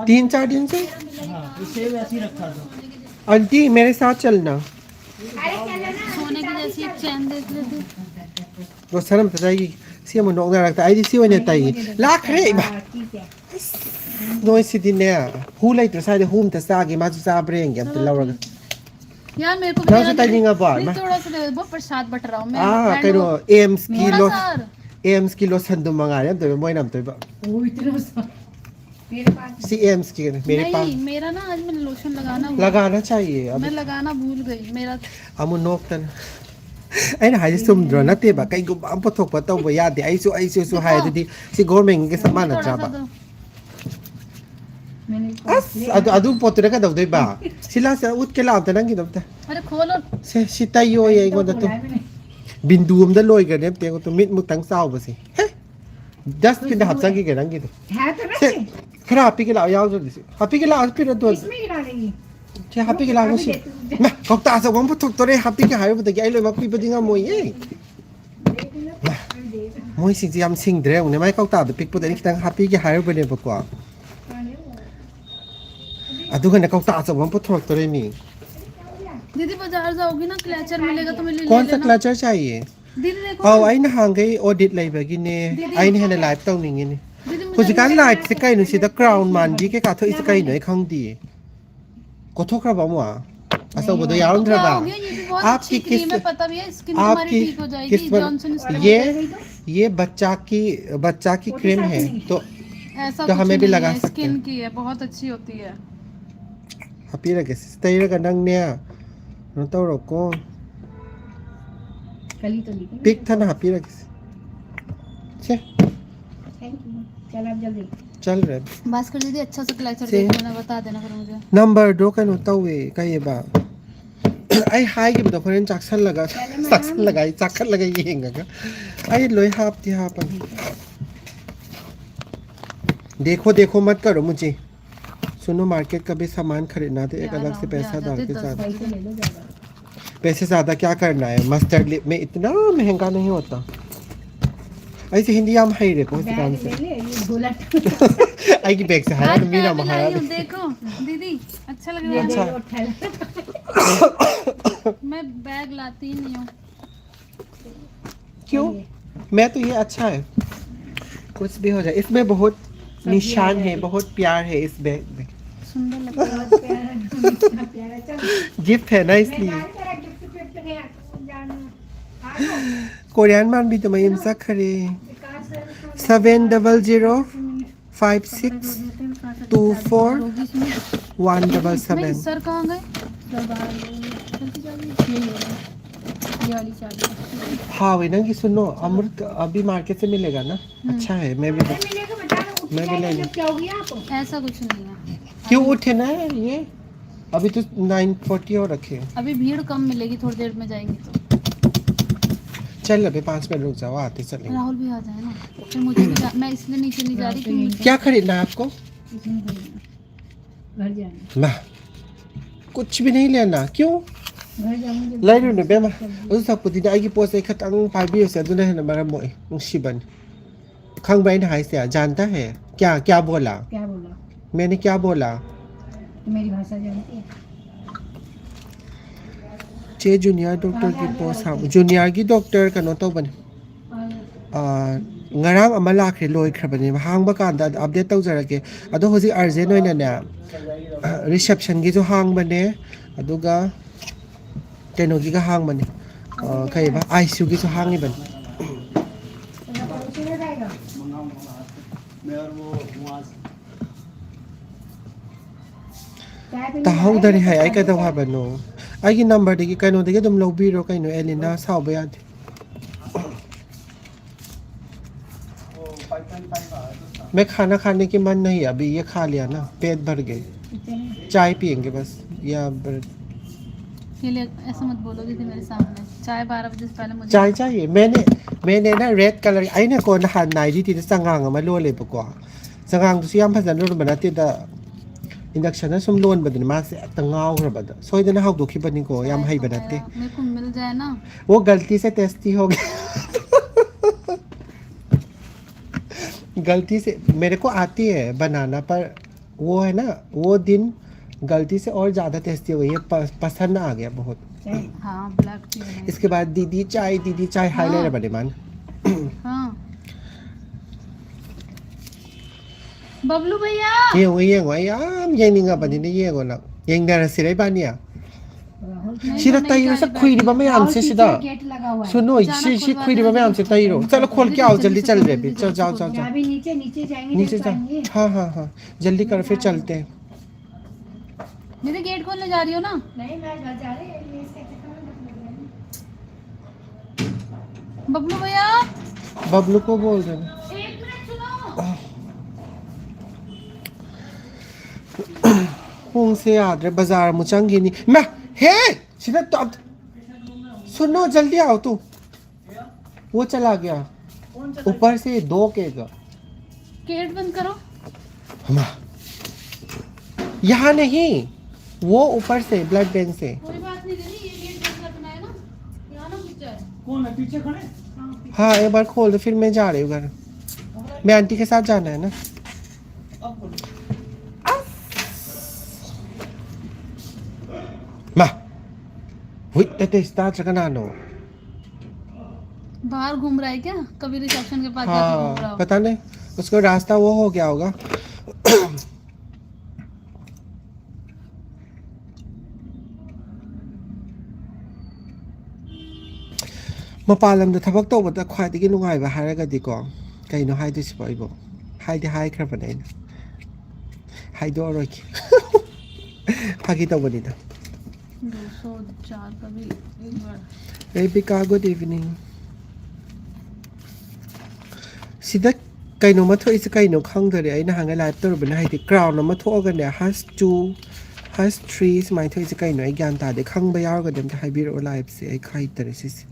तीन चार दिन से। हाँ, ये सेब ऐसे ही रखा था। आंटी, मेरे साथ चलना। सोने की जैसी एक चैन देख लेते। ꯔꯣꯁꯟ ꯑꯝꯇ ꯆꯥꯏꯒꯤ꯫ ꯁꯤ ꯑꯃꯨꯛ ꯅꯣꯛꯅꯔꯛꯇ꯫ ꯑꯩꯗꯤ ꯁꯤ ꯑꯣꯏꯅ ꯇꯩꯒꯤ꯫ ꯂꯥꯛꯈ꯭ꯔꯦ ꯏꯃꯥ꯫ ꯑꯁ, ꯅꯣꯏ ꯁꯤꯗꯤꯅꯦ꯫ ꯍꯨ ꯂꯩꯇ꯭ꯔ ꯁ꯭ꯋꯥꯏꯗ ꯍꯨ ꯑꯝꯇ ꯆꯥꯒꯦ꯫ ꯃꯥꯁꯨ ꯆꯥꯕ꯭ꯔꯥ ꯌꯦꯡꯒꯦ ꯑꯝꯇ ꯂꯧꯔꯒ꯫ यार, मेरे को भी ꯅꯪꯁꯨ ꯇꯩꯅꯤꯡꯉꯕꯣ? प्लीज, ꯏꯃꯥ꯫ थोड़ा सा दे दो, बहुत प्रसाद बट रहा हूँ मैं। ꯑꯥ, ꯀꯩꯅꯣ, एम्स की थोड़ा लो-, सा और। एम्स की लोशन ꯗꯨ ꯃꯉꯥꯏꯔꯦ ꯑꯝꯇ ꯃꯣꯏꯅ ꯑꯝꯇ ꯑꯣꯏꯕ꯫ ꯁꯤ ꯑꯦꯝꯁꯀꯤꯅꯦ꯫ मेरे पास नहीं, मेरा ना आज मैं लोशन लगाना भूल लगाना चाहिए अब। मैं लगाना भूल गई। मेरा ꯑꯃꯨꯛ ꯅꯣꯛꯇꯅ꯫ ꯑꯩꯅ ꯍꯥꯏꯁꯦ ꯆꯨꯝꯗ꯭ꯔꯣ? ꯅꯠꯇꯦꯕ, ꯀꯩꯒꯨꯝꯕ ꯑꯃ ꯄꯨꯊꯣꯛꯄ ꯇꯧꯕ ꯌꯥꯗꯦ꯫ ꯑꯩꯁꯨ, ꯑꯩꯁꯨ, ꯑꯩꯁꯨ ꯍꯥꯏ ꯑꯗꯨꯗꯤ ꯁꯤ ꯒꯣꯔꯃꯦꯟꯒꯤ ꯆꯞ ꯃꯥꯟꯅꯗ꯭ꯔꯕ? ꯑꯁ, ꯑꯗꯨ, ꯑꯗꯨ ꯄꯣꯠꯇꯨꯅ ꯀꯩꯗꯧꯗꯣꯏꯕ? ꯁꯤ ꯂꯥꯁ ꯎꯠꯀꯦ ꯂꯥꯎ ꯑꯝꯇ ꯅꯪꯒꯤꯗꯣ ꯑꯝꯇ꯫ अरे खोलो। ꯁꯦ, ꯁꯤ ꯇꯩꯌꯣꯌꯦ ꯑꯩꯉꯣꯟꯗ ꯇꯨ꯫ ꯕꯤꯟꯗꯨ ꯑꯃꯗ ꯂꯣꯏꯈ꯭ꯔꯅꯦ ꯑꯝꯇ ꯌꯦꯡꯉꯣ ꯇꯨ, ꯃꯤꯠ ꯃꯨꯛꯇꯪ ꯆꯥꯎꯕꯁꯦ꯫ ꯍꯦ? ꯗꯁꯕꯤꯟꯗ ꯍꯥꯞꯆꯟꯈꯤꯒꯦ ꯅꯪꯒꯤꯗꯣ꯫ ꯁꯦ, ꯈꯔ ꯍꯥꯞꯄꯤꯒꯦ ꯂꯥꯛꯑꯣ, ꯌꯥꯎꯗ꯭ꯔꯗꯤ ꯁꯤ꯫ ꯍꯥꯞꯄꯤꯒꯦ ꯂꯥꯛꯑꯣ, ꯄꯤꯔꯣ ꯑꯗꯨ꯫ ꯁꯦ, ꯍꯥꯞꯄꯤꯒꯦ ꯂꯥꯛꯑꯣ ꯁꯤ꯫ ꯃꯥ, ꯀꯧꯇꯥ ꯑꯆꯧꯕ ꯑꯃ ꯄꯨꯊꯣꯛꯇꯣꯔꯦ, ꯍꯥꯞꯄꯤꯒꯦ ꯍꯥꯏꯔꯨꯕꯗꯒꯤ ꯑꯩ ꯂꯣꯏꯅꯃꯛ ꯄꯤꯕꯗꯤ ꯉꯝꯃꯣꯏꯌꯦ꯫ ꯃꯥ, ꯃꯣꯏꯁꯤꯡꯁꯦ ꯌꯥꯝ ꯁꯤꯡꯗ꯭ꯔꯦ ꯌꯦꯡꯉꯨꯅꯦ꯫ ꯃꯥꯏ ꯀꯧꯇꯥꯗꯣ ꯄꯤꯛꯄꯗ ꯑꯩꯅ ꯈꯤꯇꯪ ꯍꯥꯞꯄꯤꯒꯦ ꯍꯥꯏꯔꯨꯕꯅꯦꯕꯀꯣ꯫ ꯑꯗꯨꯒꯅꯦ ꯀꯧꯇꯥ ꯑꯆꯧꯕ ꯑꯃ ꯄꯨꯊꯣꯔꯛꯇꯣꯔꯦ ꯃꯤ꯫ दीदी बाजार जाओगी ना, क्लचर मिलेगा तो मैं ले कौन सा लेना। क्लचर चाहिए? दीदी देखो आओ, ना। ꯑꯩ ꯅꯍꯥꯟꯈꯩ ꯑꯣꯗꯤꯠ ꯂꯩꯕꯒꯤꯅꯦ꯫ दीदी ꯑꯩꯅ ꯍꯦꯟꯅ ꯂꯥꯏꯚ ꯇꯧꯅꯤꯡꯉꯤꯅꯦ꯫ दीदी मुझे हꯧꯖꯤꯛꯀꯥꯟ ꯂꯥꯏꯚꯁꯦ ꯀꯩꯅꯣ ꯁꯤꯗ ꯀ꯭ꯔꯥꯎꯟ ꯃꯥꯟꯕꯤ ꯀꯩꯀꯥ ꯊꯣꯛꯏꯁꯦ ꯀꯩꯅꯣ ꯑꯩ ꯈꯪꯗꯤꯌꯦ꯫ ꯀꯣꯊꯣꯛꯈ꯭ꯔꯕ ꯑꯃꯨꯛ? ꯑꯆꯧꯕꯗꯣ ꯌꯥꯎꯔꯝꯗ꯭ꯔꯕ? तो क्या हो गया, ये भी बहुत आपकी अच्छी क्रीम है, किस्मत, पता भी है, स्किन तुम्हारी आपकी ठीक हो जाएगी, किस्मत, जॉनसन स्टोर ये, ये बच्चा की, बच्चा की क्रीम है, तो, ऐसा तो कुछ हमें भी नहीं लगा है, सकते हैं। स्किन की है, बहुत अच्छी होती है। ꯍꯥꯞꯄꯤꯔꯒꯦ ꯁꯤ ꯇꯩꯔꯒ ꯅꯪꯅꯦ ꯀꯩꯅꯣ ꯇꯧꯔꯣꯀꯣ꯫ ꯄꯤꯛ ꯊꯟꯅ ꯍꯥꯞꯄꯤꯔꯒꯦ ꯁꯤ꯫ ꯁꯦ꯫ Thank you. चल, अब जल्दी। ꯆꯜꯔꯦ꯫ भास्कर दीदी, अच्छा सा क्लचर से देखो ना, बता देना फिर मुझे। ꯅꯝꯕꯔꯗꯣ ꯀꯩꯅꯣ ꯇꯧꯋꯦ, ꯀꯩꯑꯕ? ꯑꯩ ꯍꯥꯏꯈꯤꯕꯗꯣ ꯍꯣꯔꯦꯟ ꯆꯥꯛꯁꯜꯂꯒ, ꯆꯥꯛꯁꯜꯂꯒ ꯑꯩ ꯆꯥꯛꯈꯠꯂꯒ ꯌꯦꯡꯉꯒ ꯑꯩ ꯂꯣꯏ ꯍꯥꯞꯇꯤ ꯍꯥꯞꯄꯅꯤ꯫ देखो देखो मत करो मुझे। सुनो, मार्केट का भी सामान खरीदना तो एक अलग से पैसा डाल के जाना। पैसे ज़्यादा क्या करना है, मस्टर्ड लिप में इतना महंगा नहीं होता। ꯑꯩꯁꯦ ꯍꯤꯟꯗꯤ ꯌꯥꯝ ꯍꯩꯔꯦꯀꯣ ꯍꯧꯖꯤꯛꯀꯥꯟꯁꯦ꯫ ꯑꯩꯒꯤ ꯕꯦꯒꯁꯦ ꯍꯥꯏꯔꯛꯑꯅꯨ, ꯃꯤꯅ ꯑꯃꯨꯛ ꯍꯥꯏꯔꯛꯑꯅꯤ꯫ देखो दीदी, अच्छा लग रहा है। अच्छा। मैं बैग लाती ही नहीं हूँ। क्यों? मैं तो ये अच्छा है, कुछ भी हो जाए। इसमें बहुत निशान है, बहुत प्यार है इस बैग में। सुंदर लगता है। गिफ्ट है ना, इसलिए। कोरियन मान भी तुम्हें इंसा करे। Seven double zero five six two four one double seven. Sir कहाँ गए? ये वाली चाबी। हाँ, वही ना कि सुनो, अमृत अभी मार्केट से मिलेगा ना, अच्छा है, मैं भी, मैं भी ले लूँ। ऐसा कुछ नहीं है। क्यों उठे ना ये? अभी तो नाइन फोर्टी हो रखे हैं। अभी भीड़ कम मिलेगी, थोड़ी देर में जाएंगे तो। चल, अभी पाँच मिनट रुक जाओ, आते चलेंगे। राहुल भी आ जाए ना, फिर मुझे भी जा, मैं इसलिए नीचे नहीं जा रही कि मुझे क्या खरीदना है आपको? घर जाना। ना, कुछ भी नहीं लेना। क्यों? घर जाऊंगी। ꯂꯩꯔꯨꯅꯨ ꯏꯕꯦꯝꯃ꯫ ꯑꯗꯨ ꯁꯛꯄꯨꯗꯤꯅꯦ, ꯑꯩꯒꯤ ꯄꯣꯠꯁꯦ ꯈꯇꯪ ꯄꯥꯏꯕꯤꯌꯨꯁꯦ, ꯑꯗꯨꯅ ꯍꯦꯟꯅ ꯃꯔꯝ ꯃꯣꯛꯑꯦ, ꯅꯨꯡꯁꯤꯕꯅꯤ꯫ ꯈꯪꯕ꯭ꯔꯥ ꯑꯩꯅ ꯍꯥꯏꯁꯦ? जानता है क्या? क्या बोला? क्या बोला? मैंने क्या बोला? तो मेरी भाषा जानती है। ꯆꯦ ꯖꯨꯅꯤꯌꯔ ꯗꯣꯛꯇꯔꯒꯤ ꯄꯣꯁ ꯍꯥꯡꯕ꯫ ꯖꯨꯅꯤꯌꯔꯒꯤ ꯗꯣꯛꯇꯔ ꯀꯩꯅꯣ ꯇꯧꯕꯅꯦ꯫ ꯑꯥ, ꯉꯔꯥꯡ ꯑꯃ ꯂꯥꯛꯈ꯭ꯔꯦ, ꯂꯣꯏꯈ꯭ꯔꯕꯅꯦꯕ꯫ ꯍꯥꯡꯕ ꯀꯥꯟꯗ ꯑꯞꯗꯦꯠ ꯇꯧꯖꯔꯛꯀꯦ꯫ ꯑꯗꯣ ꯍꯧꯖꯤꯛ ꯑꯔꯖꯦꯟ ꯑꯣꯏꯅꯅꯦ, ꯔꯤꯁꯦꯞꯁꯟꯒꯤꯁꯨ ꯍꯥꯡꯕꯅꯦ, ꯑꯗꯨꯒ ꯀꯩꯅꯣꯒꯤꯒ ꯍꯥꯡꯕꯅꯦ, ꯑꯥ, ꯀꯩꯕ, ꯑꯥꯏ ꯁꯤ ꯌꯨꯒꯤꯁꯨ ꯍꯥꯡꯉꯤꯕꯅꯦ꯫ ꯇꯥꯍꯧꯗꯔꯦ ꯍꯥꯏ, ꯑꯩ ꯀꯩꯗꯧ ꯍꯥꯏꯕꯅꯣ? ꯑꯩꯒꯤ ꯅꯝꯕꯔꯗꯒꯤ, ꯀꯩꯅꯣꯗꯒꯤ ꯑꯗꯨꯝ ꯂꯧꯕꯤꯔꯣ ꯀꯩꯅꯣ, ꯑꯦꯂꯤꯅꯥ, ꯁꯥꯎꯕ ꯌꯥꯗꯦ꯫ मैं खाना खाने की मन नहीं, अभी ये खा लिया ना, पेट भर गए। चाय पियेंगे बस, या ब्रेड। ये ले, ऐसा मत बोलो दीदी मेरे सामने। चाय बारह बजे से पहले मुझे ꯆꯥꯏ ꯆꯥꯏꯌꯦ꯫ ꯃꯦꯅꯦ ꯃꯦꯅꯦꯅ ꯔꯦꯗ ꯀꯂꯔ, ꯑꯩꯅꯀꯣ ꯅꯍꯥꯟ ꯅꯥꯏꯔꯤꯇꯤꯗ ꯆꯉꯥꯡ ꯑꯃ ꯂꯣꯜꯂꯦꯕꯀꯣ꯫ ꯆꯉꯥꯡꯗꯨꯁꯨ ꯌꯥꯝ ꯐꯖꯅ ꯂꯣꯟꯕ ꯅꯠꯇꯦꯗ, ꯏꯟꯗꯛꯁꯟꯅ ꯁꯨꯝ ꯂꯣꯟꯕꯗꯨꯅꯤ, ꯃꯥꯁꯦ ꯍꯦꯛꯇ ꯉꯥꯎꯈ꯭ꯔꯕꯗ꯫ ꯁꯣꯏꯗꯅ ꯍꯧꯗꯣꯛꯈꯤꯕꯅꯤꯀꯣ, ꯌꯥꯝ ꯍꯩꯕ ꯅꯠꯇꯦ꯫ मेरे को मिल जाए ना। वो गलती से टेस्टी हो गया। गलती से मेरे को आती है बनाना, पर वो है ना, वो दिन गलती से और ज़्यादा टेस्टी हो गई है। प, पसंद आ गया बहुत। हाँ, ब्लैक टी है। इसके बाद दीदी चाय, दीदी चाय, हाय ले बने मान। हाँ। बबलू भैया। ꯌꯦꯡꯉꯣ ꯌꯦꯡꯉꯣ, ꯑꯩ ꯌꯥꯝ ꯌꯦꯡꯅꯤꯡꯉꯕꯅꯤꯅ ꯌꯦꯡꯉꯣ ꯅꯪ꯫ ꯌꯦꯡꯅꯔꯁꯤꯔ ꯏꯕꯥꯅꯤ? ꯁꯤꯗ ꯇꯩꯔꯣ, ꯁꯛ ꯈꯨꯏꯔꯤꯕ ꯃꯌꯥꯝꯁꯦ ꯁꯤꯗ꯫ सुनो, ꯁꯤ ꯁꯤ ꯈꯨꯏꯔꯤꯕ ꯃꯌꯥꯝꯁꯦ ꯇꯩꯔꯣ꯫ चलो खोल के आओ, जल्दी चल रहे हैं। चलो, जाओ, जाओ, जाओ। अभी नीचे नीचे जाएंगे, नीचे फिर जाओ। पाएंगे। हाँ हाँ हाँ, जल्दी करो, फिर चलते हैं। दीदी गेट खोलने जा रही हो ना? नहीं, मैं घर जा रही हूँ, ये इसके चक्कर में मत लग जाना। बबलू भैया। बबलू को बोल देना। एक मिनट सुनो। ꯄꯨꯡꯁꯦ ꯌꯥꯗ꯭ꯔꯦ, ꯕꯖꯥꯔ ꯑꯃꯨꯛ ꯆꯪꯈꯤꯅꯤ꯫ ꯃꯥ, ꯍꯦ, ꯁꯤꯗ ꯇꯞ-, सुनो, जल्दी आओ तू। वो चला गया। ऊपर से दो केक। गेट बंद करो। हमा, यहाँ नहीं, वो ऊपर से, ब्लड बैंक से। कोई बात नहीं दीदी, ये गेट बंद रखना है ना, यहाँ ना घुस जाए। कौन है पीछे खड़े? हाँ, एक बार खोल दो, फिर मैं जा रही हूँ घर। मैं आंटी के साथ जाना है ना। अब खोलो। ꯃꯥ, ꯍꯨꯏꯠ ꯅꯠꯇꯦ, ꯁꯤꯗ ꯅꯠꯇ꯭ꯔꯒ ꯀꯅꯥꯅꯣ? बाहर घूम रहा है क्या? कभी रिसेप्शन के पास जाके घूम रहा हाँ, हो। पता नहीं, उसको रास्ता वो हो गया होगा। ꯃꯄꯥꯟ ꯂꯝꯗ ꯊꯕꯛ ꯇꯧꯕꯗ ꯈ꯭ꯋꯥꯏꯗꯒꯤ ꯅꯨꯡꯉꯥꯏꯕ ꯍꯥꯏꯔꯒꯗꯤꯀꯣ, ꯀꯩꯅꯣ ꯍꯥꯏꯗꯣꯏꯁꯤꯕꯣ ꯑꯩꯕꯣ? ꯍꯥꯏꯗꯤ ꯍꯥꯏꯈ꯭ꯔꯕꯅꯦ ꯑꯩꯅ, ꯍꯥꯏꯗꯣꯛꯑꯔꯣꯏꯒꯦ꯫ ꯐꯥꯒꯤ ꯇꯧꯕꯅꯤꯗ꯫ दो सौ चार का भी एक बार। Rebecca, good evening. ꯁꯤꯗ ꯀꯩꯅꯣꯝꯃ ꯊꯣꯛꯏꯁꯦ ꯀꯩꯅꯣ ꯈꯪꯗꯔꯦ꯫ ꯑꯩ ꯅꯍꯥꯟꯒꯩ ꯂꯥꯏꯞ ꯇꯧꯔꯨꯕꯅꯦ, ꯍꯥꯏꯗꯤ ꯀ꯭ꯔꯥꯎꯟ ꯑꯃ ꯊꯣꯛꯑꯒꯅꯦ, ꯍꯁ ꯇꯨ, ꯍꯁ ꯊ꯭ꯔꯤ ꯁꯨꯃꯥꯏꯅ ꯊꯣꯛꯏꯁꯦ ꯀꯩꯅꯣ? ꯑꯩ ꯒ꯭ꯌꯥꯟ ꯇꯥꯗꯦ꯫ ꯈꯪꯕ ꯌꯥꯎꯔꯒꯗꯤ ꯑꯝꯇ ꯍꯥꯏꯕꯤꯔꯛꯑꯣ꯫ ꯂꯥꯏꯞꯁꯦ ꯑꯩ ꯍꯩꯇꯔꯦ ꯁꯤꯁꯦ꯫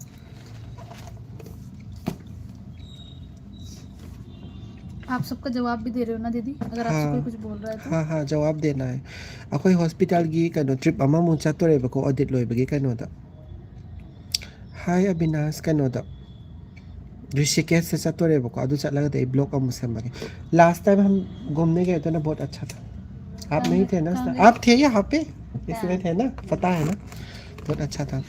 आप सबका जवाब भी दे रहे हो ना दीदी, अगर आपसे हाँ। कोई कुछ बोल रहा है तो? हाँ, हाँ, जवाब देना है। ꯑꯩꯈꯣꯏ ꯍꯣꯁꯄꯤꯇꯥꯜꯒꯤ ꯀꯩꯅꯣ ꯇ꯭ꯔꯤꯞ ꯑꯃꯃꯨꯛ ꯆꯠꯇꯣꯔꯦꯕꯀꯣ, ꯑꯣꯗꯤꯠ ꯂꯣꯏꯕꯒꯤ ꯀꯩꯅꯣꯗ꯫ ꯍꯥꯏ ꯑꯕꯤꯅꯥꯁ, ꯀꯩꯅꯣꯗ ꯔꯤꯁꯤꯀꯦꯁꯇ ꯆꯠꯇꯣꯔꯦꯕꯀꯣ꯫ ꯑꯗꯨ ꯆꯠꯂꯒꯗꯤ ꯑꯩ ꯕ꯭ꯂꯣꯛ ꯑꯃꯨꯛ ꯁꯦꯝꯃꯒꯦ꯫ लास्ट टाइम हम घूमने गए थे ना, बहुत अच्छा था। आप कहाँ नहीं गए? थे ना? कहाँ गए? आप थे यहाँ पे, इसमें हाँ। थे ना, पता है ना? बहुत अच्छा था।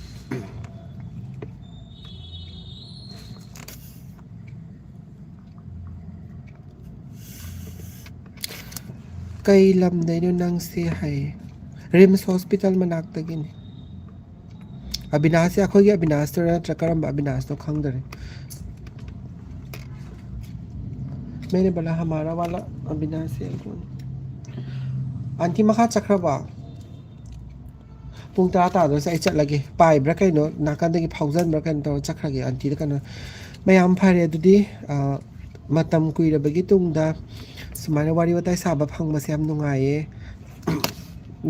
ꯀꯩ ꯂꯝꯗꯩꯅꯣ ꯅꯪꯁꯦ ꯍꯥꯏꯌꯦ? ꯔꯤꯝꯁ ꯍꯣꯁꯄꯤꯇꯥꯜ ꯃꯅꯥꯛꯇꯒꯤꯅꯤ꯫ ꯑꯕꯤꯅꯥꯁꯁꯦ ꯑꯩꯈꯣꯏꯒꯤ ꯑꯕꯤꯅꯥꯁꯇꯨꯔꯥ ꯅꯠꯇ꯭ꯔ ꯀꯔꯝꯕ ꯑꯕꯤꯅꯥꯁꯅꯣ ꯈꯪꯗꯔꯦ꯫ मैंने बोला हमारा वाला अविनाश है। आंटी, ꯃꯈꯥ ꯆꯠꯈ꯭ꯔꯕꯣ? ꯄꯨꯡ ꯇꯔꯥ ꯇꯥꯗꯣꯔꯦ, ꯑꯩ ꯆꯠꯂꯒꯦ꯫ ꯄꯥꯏꯕ꯭ꯔꯥ ꯀꯩꯅꯣ, ꯅꯥꯀꯟꯗꯒꯤ ꯐꯥꯎꯖꯟꯕ꯭ꯔꯥ ꯀꯩꯅꯣ ꯇꯧꯔ ꯆꯠꯈ꯭ꯔꯒꯦ ꯑꯟꯇꯤꯗ ꯀꯩꯅꯣ꯫ ꯃꯌꯥꯝ ꯐꯔꯦ ꯑꯗꯨꯗꯤ꯫ ꯑ, ꯃꯇꯝ ꯀꯨꯏꯔꯕꯒꯤ ꯇꯨꯡꯗ ꯁꯨꯃꯥꯏꯅ ꯋꯥꯔꯤ ꯋꯥꯇꯥꯏ ꯁꯥꯕ ꯐꯪꯕꯁꯦ ꯌꯥꯝ ꯅꯨꯡꯉꯥꯏꯌꯦ꯫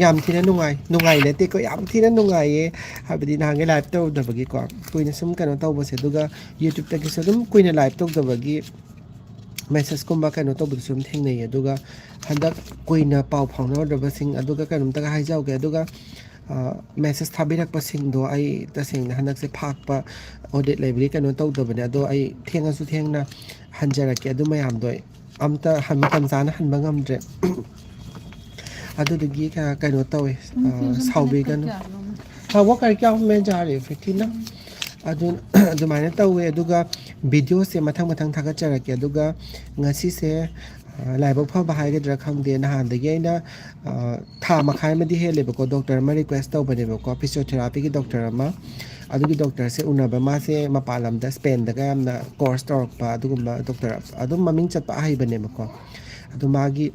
ꯌꯥꯝ ꯊꯤꯅ ꯅꯨꯡꯉꯥꯏ꯫ ꯅꯨꯡꯉꯥꯏ ꯅꯠꯇꯦꯀꯣ, ꯌꯥꯝ ꯊꯤꯅ ꯅꯨꯡꯉꯥꯏꯌꯦ꯫ ꯍꯥꯏꯕꯗꯤ ꯅꯍꯥꯟꯒꯩ ꯂꯥꯏꯞ ꯇꯧꯔꯨꯗꯕꯒꯤꯀꯣ, ꯀꯨꯏꯅ ꯁꯨꯝ ꯀꯩꯅꯣ ꯇꯧꯕꯁꯦ꯫ ꯑꯗꯨꯒ ꯌꯨꯇ꯭ꯌꯨꯕꯇꯒꯤꯁꯨ ꯑꯗꯨꯝ ꯀꯨꯏꯅ ꯂꯥꯏꯞ ꯇꯧꯗꯕꯒꯤ ꯃꯦꯁꯦꯁꯀꯨꯝꯕ ꯀꯩꯅꯣ ꯇꯧꯕꯗꯁꯨ ꯑꯗꯨꯝ ꯊꯦꯡꯅꯩꯌꯦ꯫ ꯑꯗꯨꯒ ꯍꯟꯗꯛ ꯀꯨꯏꯅ ꯄꯥꯎ ꯐꯥꯎꯅꯔꯨꯗꯕꯁꯤꯡ, ꯑꯗꯨꯒ ꯀꯩꯅꯣꯝꯇꯒ ꯍꯥꯏꯖꯍꯧꯒꯦ꯫ ꯑꯗꯨꯒ, ꯑ, ꯃꯦꯁꯦꯁ ꯊꯥꯕꯤꯔꯛꯄꯁꯤꯡꯗꯣ ꯑꯩ ꯇꯁꯦꯡꯅ ꯍꯟꯗꯛꯁꯦ ꯐꯥꯛꯄ ꯑꯣꯗꯤꯠ ꯂꯩꯕꯒꯤ ꯀꯩꯅꯣ ꯇꯧꯗꯕꯅꯦ꯫ ꯑꯗꯣ ꯑꯩ ꯊꯦꯡꯉꯁꯨ ꯊꯦꯡꯅ ꯍꯟꯖꯔꯛꯀꯦ꯫ ꯑꯗꯨ ꯃꯌꯥꯝꯗꯣ ꯑꯩ ꯑꯝꯇ ꯍꯟ-, ꯃꯇꯝ ꯆꯥꯅ ꯍꯟꯕ ꯉꯝꯗ꯭ꯔꯦ꯫ ꯑꯗꯨꯗꯨꯒꯤ ꯀ-, ꯀꯩꯅꯣ ꯇꯧꯋꯦ, ꯑ, ꯁꯥꯎꯕꯤꯒꯅꯨ꯫ ꯍꯥ, वो करके आओ, मैं जा रही हूँ फिर, ठीक ना? ꯑꯗꯨ, ꯑꯗꯨꯃꯥꯏꯅ ꯇꯧꯋꯦ꯫ ꯑꯗꯨꯒ ꯚꯤꯗꯤꯑꯣꯁꯦ ꯃꯊꯪ ꯃꯊꯪ ꯊꯥꯒꯠꯆꯔꯛꯀꯦ꯫ ꯑꯗꯨꯒ ꯉꯁꯤꯁꯦ, ꯑ, ꯂꯥꯏꯕꯛ ꯐꯕ ꯍꯥꯏꯒꯗ꯭ꯔꯥ ꯈꯪꯗꯦ, ꯅꯍꯥꯟꯗꯒꯤ ꯑꯩꯅ, ꯑ, ꯊꯥ ꯃꯈꯥꯏ ꯑꯃꯗꯤ ꯍꯦꯜꯂꯦꯕꯀꯣ, ꯗꯣꯛꯇꯔ ꯑꯃ ꯔꯤꯀ꯭ꯋꯦꯁ ꯇꯧꯕꯅꯦꯕꯀꯣ, ꯐꯤꯖꯤꯑꯣꯊꯦꯔꯥꯄꯤꯒꯤ ꯗꯣꯛꯇꯔ ꯑꯃ꯫ ꯑꯗꯨꯒꯤ ꯗꯣꯛꯇꯔꯁꯦ ꯎꯅꯕ ꯃꯥꯁꯦ ꯃꯄꯥꯟ ꯂꯝꯗ, ꯁ꯭ꯄꯦꯟꯗꯒ ꯌꯥꯝꯅ ꯀꯣꯔꯁ ꯇꯧꯔꯛꯄ ꯑꯗꯨꯒꯨꯝꯕ ꯗꯣꯛꯇꯔ, ꯑꯗꯨꯝ ꯃꯃꯤꯡ ꯆꯠꯄ ꯑꯍꯩꯕꯅꯦꯕꯀꯣ꯫ ꯑꯗꯨ ꯃꯥꯒꯤ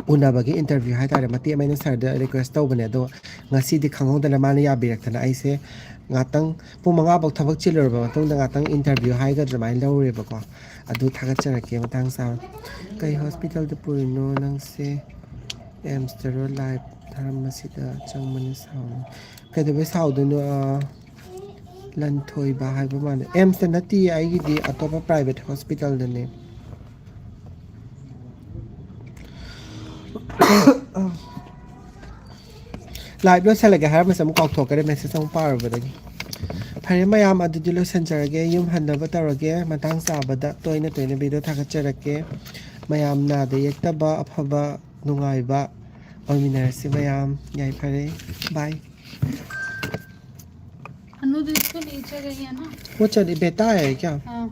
ꯎꯅꯕꯒꯤ ꯏꯟꯇꯔꯚ꯭ꯌꯨ ꯍꯥꯏꯇꯥꯔꯦ, ꯃꯇꯦꯛ ꯑꯃ ꯑꯩꯅ ꯁꯥꯔꯗ ꯔꯤꯀ꯭ꯋꯦꯁ ꯇꯧꯕꯅꯦ, ꯑꯗꯣ ꯉꯁꯤꯗꯤ ꯈꯪꯍꯧꯗꯅ ꯃꯥꯅ ꯌꯥꯕꯤꯔꯛꯇꯅ ꯑꯩꯁꯦ ꯉꯥꯛꯇꯪ ꯄꯨꯡ ꯃꯉꯥ ꯐꯥꯎ ꯊꯕꯛ ꯆꯤꯜꯂꯨꯔꯕ ꯃꯇꯨꯡꯗ ꯉꯥꯛꯇꯪ ꯏꯟꯇꯔꯚ꯭ꯌꯨ ꯍꯥꯏꯒꯗ꯭ꯔꯥ ꯑꯗꯨꯃꯥꯏꯅ ꯂꯧꯔꯦꯕꯀꯣ꯫ ꯑꯗꯨ ꯊꯥꯒꯠꯆꯔꯛꯀꯦ ꯃꯇꯥꯡ ꯆꯥꯕ꯫ ꯀꯩ ꯍꯣꯁꯄꯤꯇꯥꯜꯗ ꯄꯨꯔꯤꯅꯣ ꯅꯪꯁꯦ? ꯑꯦꯝꯁꯇꯔꯣ? ꯂꯥꯏꯞ ꯊꯥꯔꯝꯕꯁꯤꯗ ꯆꯪꯕꯅ ꯁꯥꯎꯅꯤ꯫ ꯀꯩꯗꯧꯕꯩ ꯁꯥꯎꯗꯣꯏꯅꯣ? ꯑꯥ, ꯂꯟꯊꯣꯏꯕ ꯍꯥꯏꯕ ꯃꯥꯜꯂꯦ꯫ ꯑꯦꯝꯁꯇ ꯅꯠꯇꯤꯌꯦ, ꯑꯩꯒꯤꯗꯤ ꯑꯇꯣꯞꯄ ꯄ꯭ꯔꯥꯏꯚꯦꯠ ꯍꯣꯁꯄꯤꯇꯥꯜꯗꯅꯦ꯫ ꯂꯥꯏꯚ ꯂꯣꯏꯁꯜꯂꯒꯦ ꯍꯥꯏꯔꯝꯕꯁꯦ ꯑꯃꯨꯛ ꯀꯥꯎꯊꯣꯛꯈ꯭ꯔꯦ, ꯃꯦꯁꯦꯖ ꯑꯃꯨꯛ ꯄꯥꯔꯨꯕꯗꯒꯤ꯫ ꯐꯔꯦ ꯃꯌꯥꯝ, ꯑꯗꯨꯗꯤ ꯂꯣꯏꯁꯟꯖꯔꯒꯦ, ꯌꯨꯝ ꯍꯟꯅꯕ ꯇꯧꯔꯒꯦ꯫ ꯃꯇꯥꯡ ꯆꯥꯕꯗ ꯇꯣꯏꯅ ꯇꯣꯏꯅ ꯚꯤꯗꯤꯑꯣ ꯊꯥꯒꯠꯆꯔꯛꯀꯦ꯫ ꯃꯌꯥꯝ ꯅꯥꯗ ꯌꯦꯛꯇꯕ, ꯑꯐꯕ ꯅꯨꯡꯉꯥꯏꯕ ꯑꯣꯏꯃꯤꯟꯅꯔꯁꯤ ꯃꯌꯥꯝ꯫ ꯌꯥꯏꯐꯔꯦ꯫ ꯕꯥꯏ꯫ अनु तो इसको नीचे गई है ना? वो चली, बेटा है क्या? हाँ।